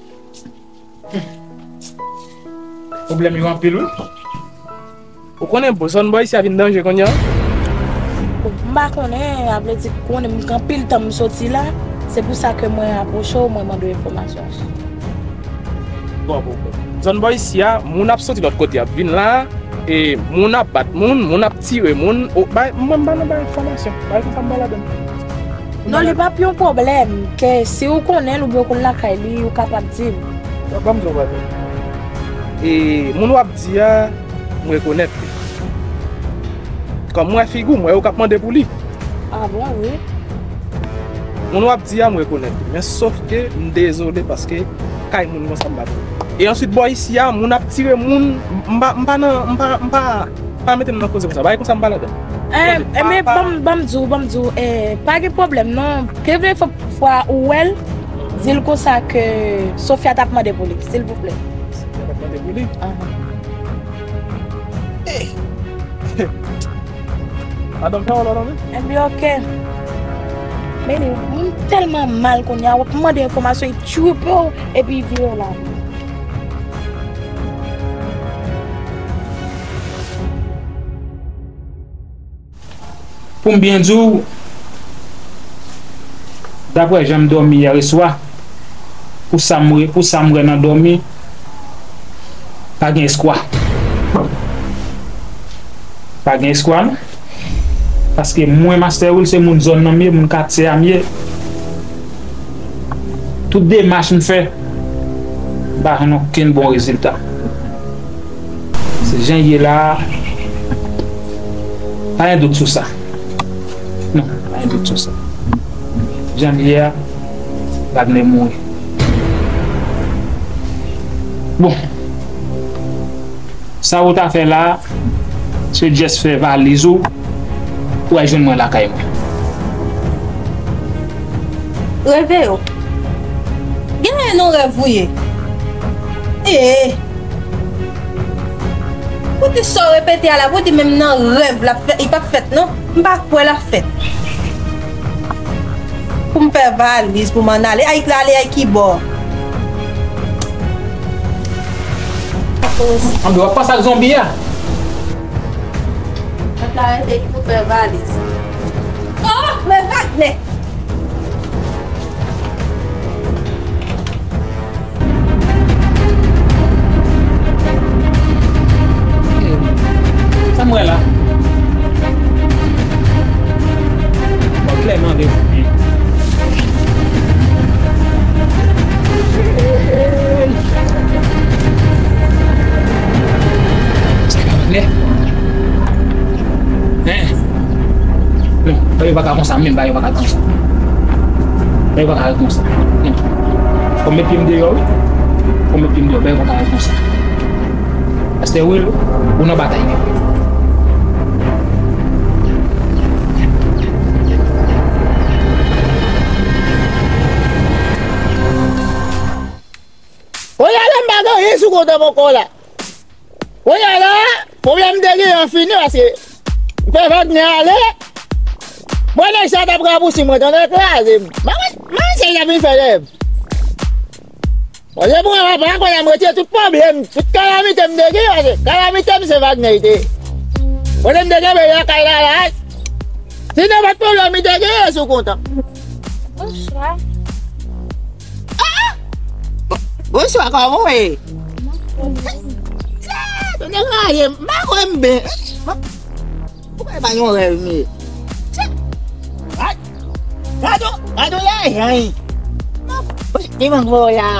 Pwoblèm yo anpil, wi. Ou konnen, bon, zòn bò isi a vin danje kounye a? M pa konnen, a vle di, konnen, m gen anpil tan m soti la. Se pou sa ke mwen apwoche w, mwen mande w enfòmasyon. Bon, bon, bon. Zòn bò isi a, moun ap soti lòt kote, ap vin la, e moun ap bat moun, moun ap tire moun. O, bay, mwen, m pa nan bay enfòmasyon. Bay konsa m pa ladann. Non, li p ap yon pwoblèm, ke si ou konnen l oubyen ou konn lakay li, ou kapab di m. Ban m di w bagay. E, moun w ap di a, m rekonèt li. Kòm m wè figi w, m wè yo k ap mande pou li. Ah bon, wi. Moun w ap di a, m rekonèt li. Men sof ke m dezole paske kay moun konsa m pa vle. E answit, bò isi a, moun ap tire moun, m pa, m pa nan, m pa, m pa, pa mete m nan koze konsa. Bagay konsa m pa ladann. Eh, eh, men pa, ban m, ban m di w, ban m di w, eh, pa gen pwoblèm non. Ke vle fò, fwa ou wè l, di l konsa ke Sofia t ap mande pou li, silvouplè. Sofia t ap mande pou li? Ahan. Eh. Madanm, fè yon lòt anvi? Ebyen, oke. Men li, moun tèlman mal kounye a, w ap mande enfòmasyon, li tchwipe w, epi li vire w la. Pou m byen di w, daprè jan m dòmi yè swa, pou sa m wè, pou sa m wè nan dòmi, pa gen espwa. Pa gen espwa, non. Paske mwen, Master Will, se moun zòn nan m ye, moun katye a m ye. Tout demach m fè, m pa jwenn okenn bon rezilta. Se jan l ye la a, pa gen dout sou sa. Non, pa gen dout sou sa. Jan l ye a, Wagner mouri. Bon. Sa ou ta fè la a, se just fè valiz ou, ou al jwenn mwen lakay mwen. Reve yo. Genyen nan rèv ou ye. Ee. Pou di sa w repete a la, pou di menm nan rèv l ap fèt, li p ap fèt non. M pa kwè l ap fèt. Pou m fè valiz, pou m ann ale, ay, ale ay ki bò? Ann, w ap pase ak zonbi a. Mwen ta rete pou fè valiz. Oh, men Wagner! Sa m wè la? Bon, klèman rezone. Sa ka vle? Hein? Non, bagay yo pa ka konsa menm, bagay yo pa ka konsa. Bagay yo pa ka ret konsa. Non. Fò m met pye m deyò, wi. Fò m met pye m deyò, bagay yo pa ka ret konsa. Pastè Will, ou nan batay nèt. Oye, la m pa gen anyen sou kont an poko la. Kounye a la, pwoblèm m te genyen an fini, paske m fè Wagner ale. Mwen, nèg sa t ap rabousi mwen, tande, kraze m. Mwen, mwen, mwen, se jan vin fè lèv. Bon, se pou mwen, papa, kounye a m retire tout pwoblèm, tout kalamite m te genyen, paske kalamite m se Wagner li te ye. Kote m te kenbe lakay la, la, si nenpòt pwoblèm li te genyen sou kont an. Bonswa. Ah! Bonswa, kòman w ye? Tande, rayi m, m pa kwè m byen. Poukwa e pa yon rèv m ye? Gad, gad, gad yon lajan. Ki bank ba w la?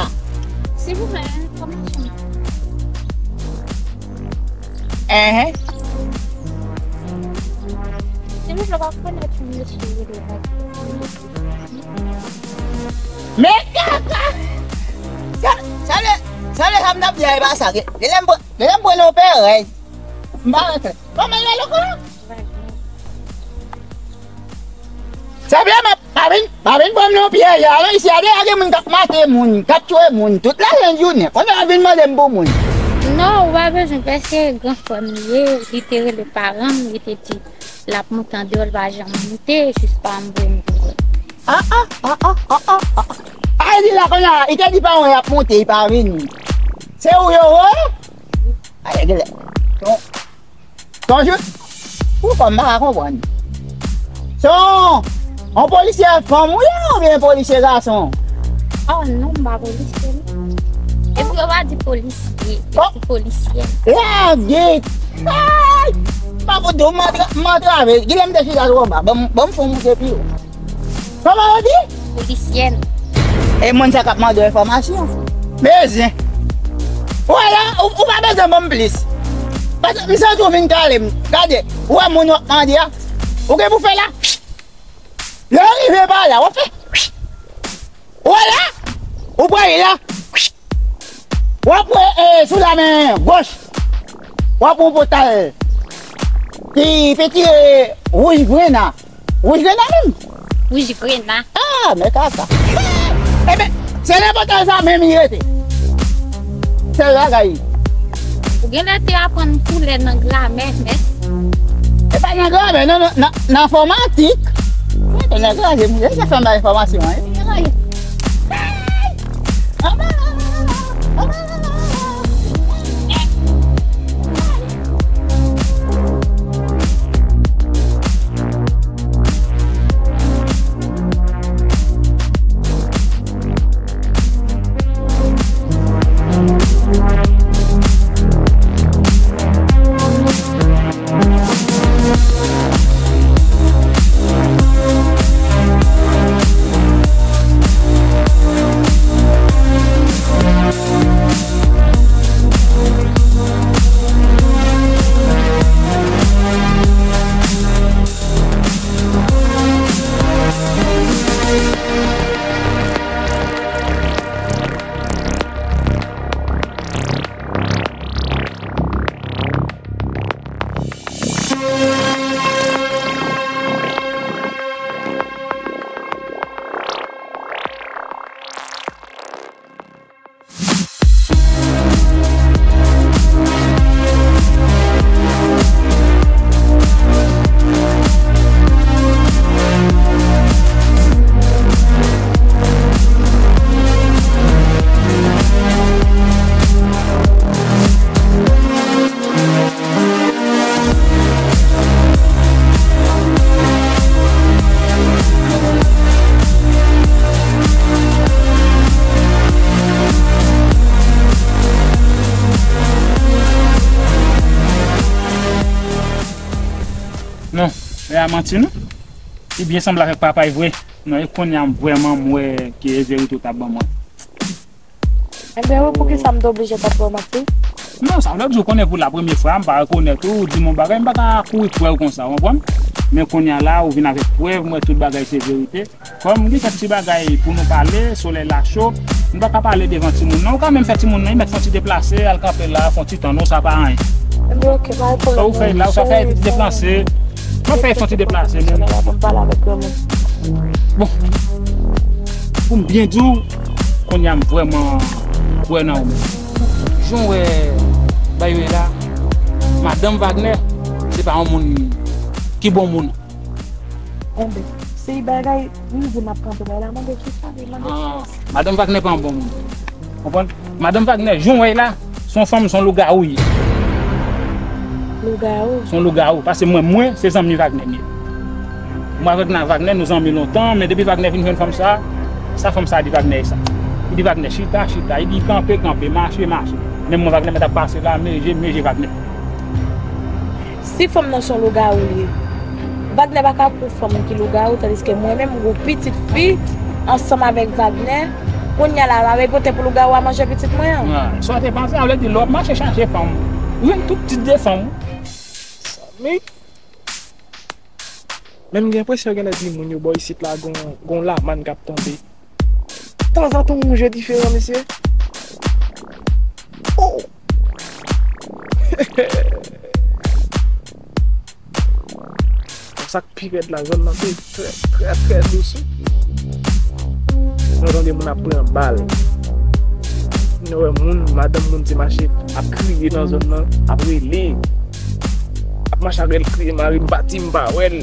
Silvouplè, enfòmasyon. Enhen. Silvouplè, w ap konèt yon mesye rele Wagner? Men kaka! Sa, sa vle, sa vle sa m t ap di a, e pa sa. Gen, gen lè m pran, gen lè m pran nan pè rèy. M pa rantre. Kòman l rele ankò? Sa vle m ap, pa vin, pa vin pran m nan pyèj la non, isi a deja gen moun k ap mate moun, k ap tchwe moun, tout lajounen. Kounye a w ap vin mande m pou moun. Non, ou pa bezwen pè, se gran frè m li ye, li te rele paran m, li te di, l ap moute andeyò, l pa janm moute, jis pa m voye m pou l. Ah, ah, ah, ah, ah, ah, ah. A, li la kounye a, li te di pa mwen l ap moute, li pa vini. Se ou yo voye? Ay, genlè. Ton, ton jou, ou kòm m pa ka konprann. Se yon, yon polisyè fanm ou ye oubyen polisye gason? Oh non, m pa polisye non. Epi yo pa di polisye, yo di polisyèn. Lagèt! Ay! Pa fout di w m antra-, m antrave. Genlè m te chita twò ba. Ban m, ban m fè w moute pi wo. Kòman yo di? Polisyèn. E moun sa k ap mande w enfòmasyon. Bezwen. Ou wè la, ou, ou pa bezwen ban m plis. Paske m santi w vin kale m. Gade, ou wè moun w ap mande a? Ou gen pou fè la? Lè w rive pa la, w ap fè. Ou wè la? Ou prale la. W ap wè, eh, sou la men goch, w ap wè yon pòtal ki pitire wouj grena. Wouj grena menm. Wouj grena. Ah, men kaka. Ebyen, se nan pòtal sa menm li rete. Sèl bagay. Ou genlè te aprann koulè nan gramè, men. E pa nan gramè, non, nan, nan, nan enfòmatik. Mwen te nan gramè, mwen te fè m bay enfòmasyon, hein. Non, e a manti non. Li byen sanble avèk papa l vre. Non, e kounye a m vrèman m wè ke e verite w t ap ban mwen. Enben wi, poukisa m te oblije t ap ba w manti? Non, sa vle di w konnen pou la premye fwa, m pa rekonèt ou, ou di m yon bagay, m pa ka kouri kwè w konsa, w konprann? Men kounye a la, ou vin avèk prèv, m wè tout bagay se verite. Kòm m gen kèk ti bagay pou nou pale, solèy la cho, m pa ka pale devan timoun nan. Ou ka menm fè timoun nan, li mèt fè yon ti deplase, al kanpe la, fè yon ti tan, non, sa pa anyen. Enben, oke, pa gen pwoblèm. Sa ou fè la, ou ka fè ti deplase. Mwen fè fè yon ti deplase, men. Solèy la pou m pale avèk granmoun. Bon. Pou m byen di w, kounye a m vrèman kwè nan ou menm. Jan w wè bagay yo ye la, madanm Wagner, se pa yon moun ki bon moun. Enben, si bagay, m di m ap kanpe la, la, mande kisa, li mande kisa. Madanm Wagner pa yon bon moun. Konprann? Madanm Wagner, jan w wè l la, se yon fanm, se yon lougawou li ye. Lougawou? Se yon lougawou. Paske mwen, mwen, se zanmi Wagner m ye. Mwen avèk na Wagner, nou zanmi lontan, men depi Wagner vin jwenn fanm sa, sa fanm sa di Wagner e sa. Li di Wagner chita, chita. Li di kanpe, kanpe, mache, mache. Men mwen Wagner mèt ap pase la, meje, meje Wagner. Si fanm nan se yon lougawou li ye, Wagner pa ka pou fanm ki lougawou, tandiske mwen menm, m gon pitit fi ansanm avèk Wagner. Kounye a la, m ap pote pou lougawou a manje pitit mwen an. Sa w te panse, a vle di, lè w ap mache chache fanm, ou jwenn tout tip de fanm. Mezanmi. Men m gen enpresyon gen lè di moun yo bò isit la gon, gon lamann k ap tonbe. Tanzantan yon je diferan, mesye. Oh! Bon, sa k pi rèd la, zòn nan te trè, trè, trè dous, wi. Nou tande moun ap pran bal. Nou wè moun, madanm moun te mache ap kriye nan zòn nan, ap rele. Ap mache ak rèl kriye, mari m pati, m pa wè l.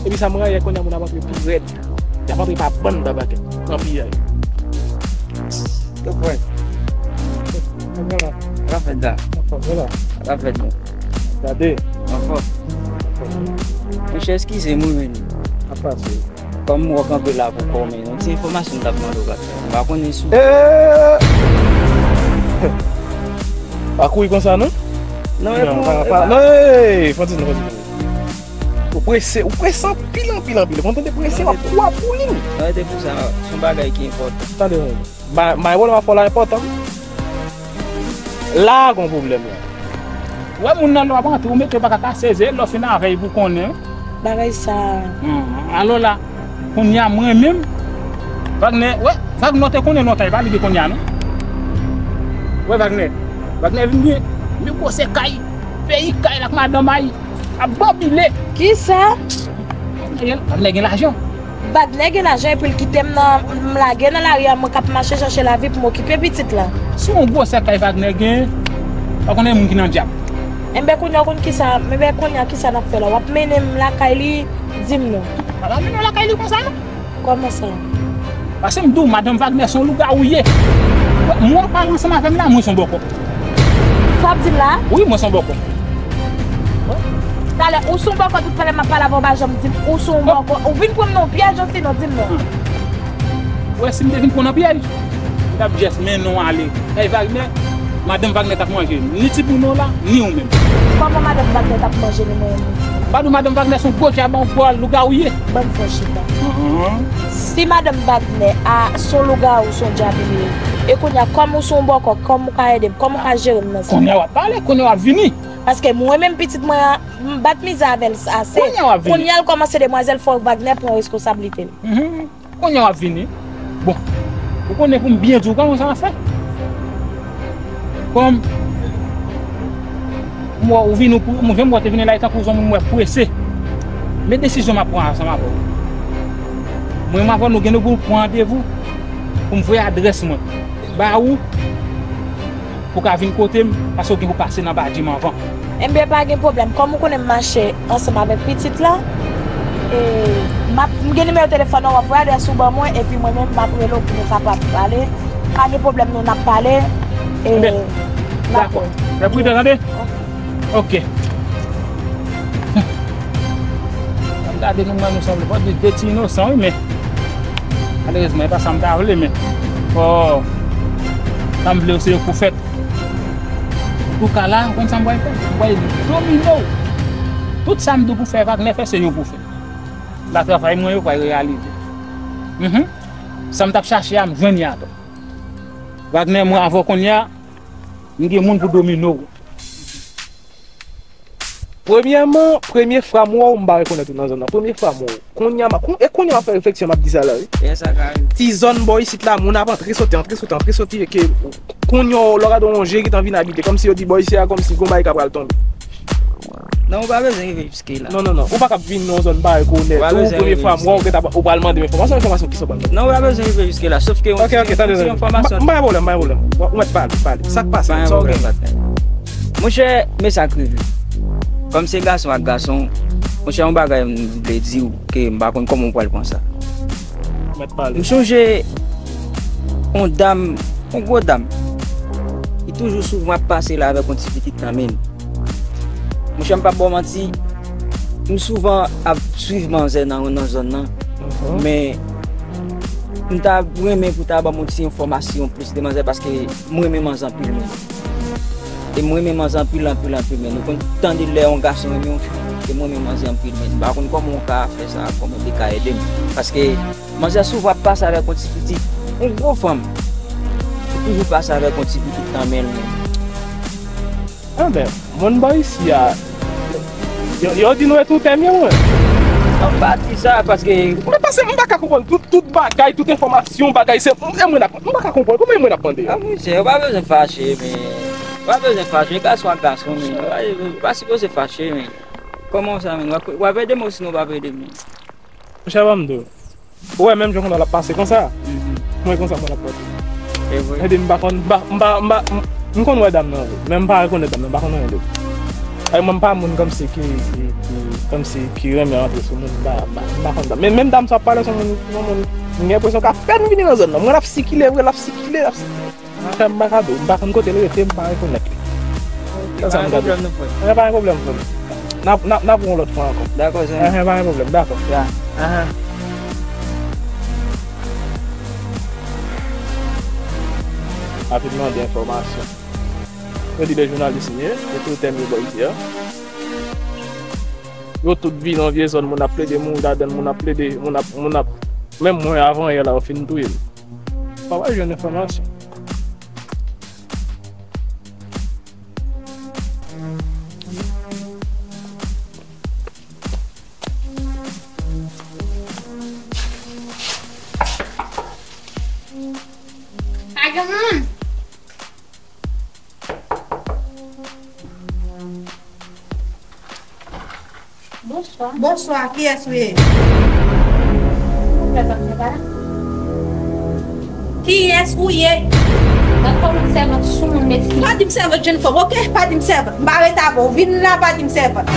Epi sa m rayi, kounye a moun ap antre pi rèd. Y ap antre pa bann, pa pakèt, nan piyay. Yo, frè. Sa fèt la? Sa fèt, non. Gade. Anfòm. Monchè, eskize m wi, men. Apa se. Kòm w ap kanpe la pou kò, men yon ti enfòmasyon m t ap mande w, patnè. M pa konnen si w... Eh! Pa kouri konsa, non? Non, e non, pou, pa, e pa, pa non, ey, fò di non, fò di non. Ou prese, ou prese anpil, anpil, anpil. Fò tande prese, w ap kwa pou li. Non, e te pou sa, se yon bagay ki enpòtan. Tande, non. May, may wòl m ap fè w la enpòtan. La gon pwoblèm la. Ou wè moun nan lè w ap antre, ou mete yo pa ka ka sezi, lè w fin avè l pou konnen. Bagay sa. Alò la, kounye a mwen menm, Wagner, wè, Wagner te konnen lontan, e pa li de kounye a non. Wè Wagner, Wagner vin gen, men gwosè kay, peyi kay la ak madanm ay, ap bobile. Kisa? Wagner gen lajan. Wagner gen lajan epi l kite m nan, m lage nan lari a, mwen k ap mache chache lavi pou m okipe pitit la. Si yon gwosè kay Wagner gen, pa konnen moun ki nan dyab. Enben kounye a w konn kisa, enben kounye a kisa n ap fè la? W ap mennen m lakay li, di m non. Pa ka mennen w lakay li konsa non. Kòman sa? Paske m di w, madanm Wagner se yon lougawou ye. Mwen pa ansanm avè m la, mwen se yon bòkò. Sa w ap di m la? Wi, mwen se yon bòkò. Talè, ou se yon bòkò, tout talè m ap pale avè w, w pa janm di m ou se yon bòkò. Ou vin pran m nan yon pyèj, osinon di m non. Ou wè, si m te vin pran w nan pyèj, ou t ap jès mennen w ale kay Wagner, madanm Wagner t ap manje ni ti Bruno la, ni ou menm. Kòman madanm Wagner t ap manje ni mwen menm? M pa di w madanm Wagner se yon gwo djab, yon gwo lougawou ye. Ban m fè chita. Si madanm Wagner a se yon lougawou, se yon djab li ye, e kounye a, kòm ou se yon bòkò, kòman ou ka ede m, kòman ou ka jere m nan sa? Kounye a w ap pale, kounye a w ap vini. Paske mwen menm pitit mwen an, m bat mizè avè l ase. Kounye a w ap vini. Kounye a l kòmanse demwazèl, fò Wagner pran responsablite l. Kounye a w ap vini. Bon, ou konnen pou m byen di w kòman sa ap fè. Kòm m wè ou vini, ou, m jan m wè w te vini la, e tankou w se yon moun m wè prese. Men desizyon m ap pran ansanm avè w. Mwen menm avè w, nou gen nou pou nou pran randevou pou m voye adrès mwen ba ou. Pou w ka vin kote m, paske w gen pou pase nan badji m anvan. Enben, pa gen pwoblèm. Kòm ou konnen m mache ansanm avèk pitit la, e, m ap, m gen nimewo telefòn nan, w ap voye adrès ou ban mwen, epi mwen menm, m ap rele w pou nou kapab pale. Pa gen pwoblèm, non, n ap pale. E, enben, dakò. Fè pridan, tande? Ok. Ann gade nou, mwen, nou sanble pa de, de ti inosan, wi, men malerezman, e pa sa m ta vle, men. Oh. Sa m vle yo se yo k pou fèt. Antouka la, ou konn sa m pral fè? M pral domine w. Tout sa m di w pou fè, Wagner, fè, se yo pou fè. La travay mwen yo pral reyalize. Mhm. Sa m t ap chache a, m jwenn li atò. Wagner, mwen avè w kounye a, m gen moun pou domine w. Premyèman, premye fwa m wè w, m pa rekonèt ou nan zòn nan. Premye fwa m wè w. Kounye a, m ap, e kounye a m ap fè refleksyon, m ap di sa la, wi. Ti zòn bò isit la, moun ap antre soti, antre soti, antre soti, e ke kounye a, lè w gade yon je ki t anvi abite, kòmsi yo di bò isi a, kòmsi gon bagay ka pral tonbe. Non, ou pa bezwen rive jiske la. Non, non, non. Ou pa ka ap vin nan yon zòn parèy ke w nèt. Ou premye fwa m wè w, ou pral mande m enfòmasyon, enfòmasyon ki sa w pral mande? Non, ou pa bezwen rive jiske la. Sòf ke yon ti enfòmasyon. M pa gen pwoblèm, m pa gen pwoblèm. Ou mèt pale, pale. Sa k pase? Sa w gen? Monchè, men sa k rive. Kòm se gason ak gason, monchè, yon bagay m vle di w ke m pa konn kòman w pral pran sa. M sonje yon dam, yon gwo dam, li toujou souvan ap pase la avèk yon ti pitit nan men l. Monchè, m p ap ba w manti, m souvan ap swiv manzè nan, nan zòn nan. Men, m ta renmen pou w ta ban m yon ti enfòmasyon plis de manzè, paske m renmen manzè anpil, men. E m renmen manzè anpil, anpil, anpil, men. Nou konn tande lè yon gason renmen yon fi. E m renmen manzè anpil, men. M pa konn kòman w ka fè sa, kòman w te ka ede m. Paske manzè souvan ap pase avèk yon ti pitit, yon gwo fanm. Li toujou pase avèk yon ti pitit nan men l, men. Anben, moun bò isi a, yo, yo di nou e tou tèm yo, mwen. Non, m pa di sa, paske mwen panse, m pa ka konprann tout, tout bagay, tout enfòmasyon, bagay, se, e mwen ap, m pa ka konprann, kòman e mwen ap mande yo? Ah, monchè, ou pa bezwen fache, men. Ou pa bezwen fache, gason ak gason, men. Ou pa, ou pa sipoze fache, men. Kòman sa, men? W ap, w ap ede m, osinon w p ap ede m, men. Monchè, ban m di w. Ou wè, menm jan kounye a l ap pase konsa, mwen konsa mwen ap pase. E vre. Ede m pa konn, m pa, m pa, m pa, m, m konn wè dam nan vre, men m pa rekonèt dam nan, m pa konn anyen de li. Ay, mwen m pa moun kòmsi ki, ki, ki, kòmsi ki renmen antre sou moun, m pa, m pa, m pa konn dam. Men menm dam sa w ap pale, se yon moun, yon moun, m gen enpresyon k ap pèn vini nan zòn nan. Mwen l ap sikile vre, l ap sikile, l ap sikile. Monchè, m pa ka di w, m pa konn kote l rete, m pa rekonèt li. Ok, pa gen pwoblèm non, frè. Anyen, pa gen pwoblèm, frè. N ap, n ap, n ap wè yon lòt fwa ankò. Dakò, zanmi. Anyen, pa gen pwoblèm, dakò. Ya. Anyen. Rapidman, de enfòmasyon. Yo di de jounalis li ye, yo tou tèm yo bò isi a. Yo tout vin nan vye zòn, moun ap plede mouri ladann, moun ap plede, moun ap, moun ap, menm mwen avan yè la, yo fin touye m. Pa wè jwenn enfòmasyon. Pa gen moun. Bonswa. Bonswa, kiyès ou ye? Kiyès ou ye? Gad kòman sèvant sou moun, mesye. Pa di m sèvant, jenn fanm, oke? Pa di m sèvant. M pa ret avè w. Vin la, pa di m sèvant.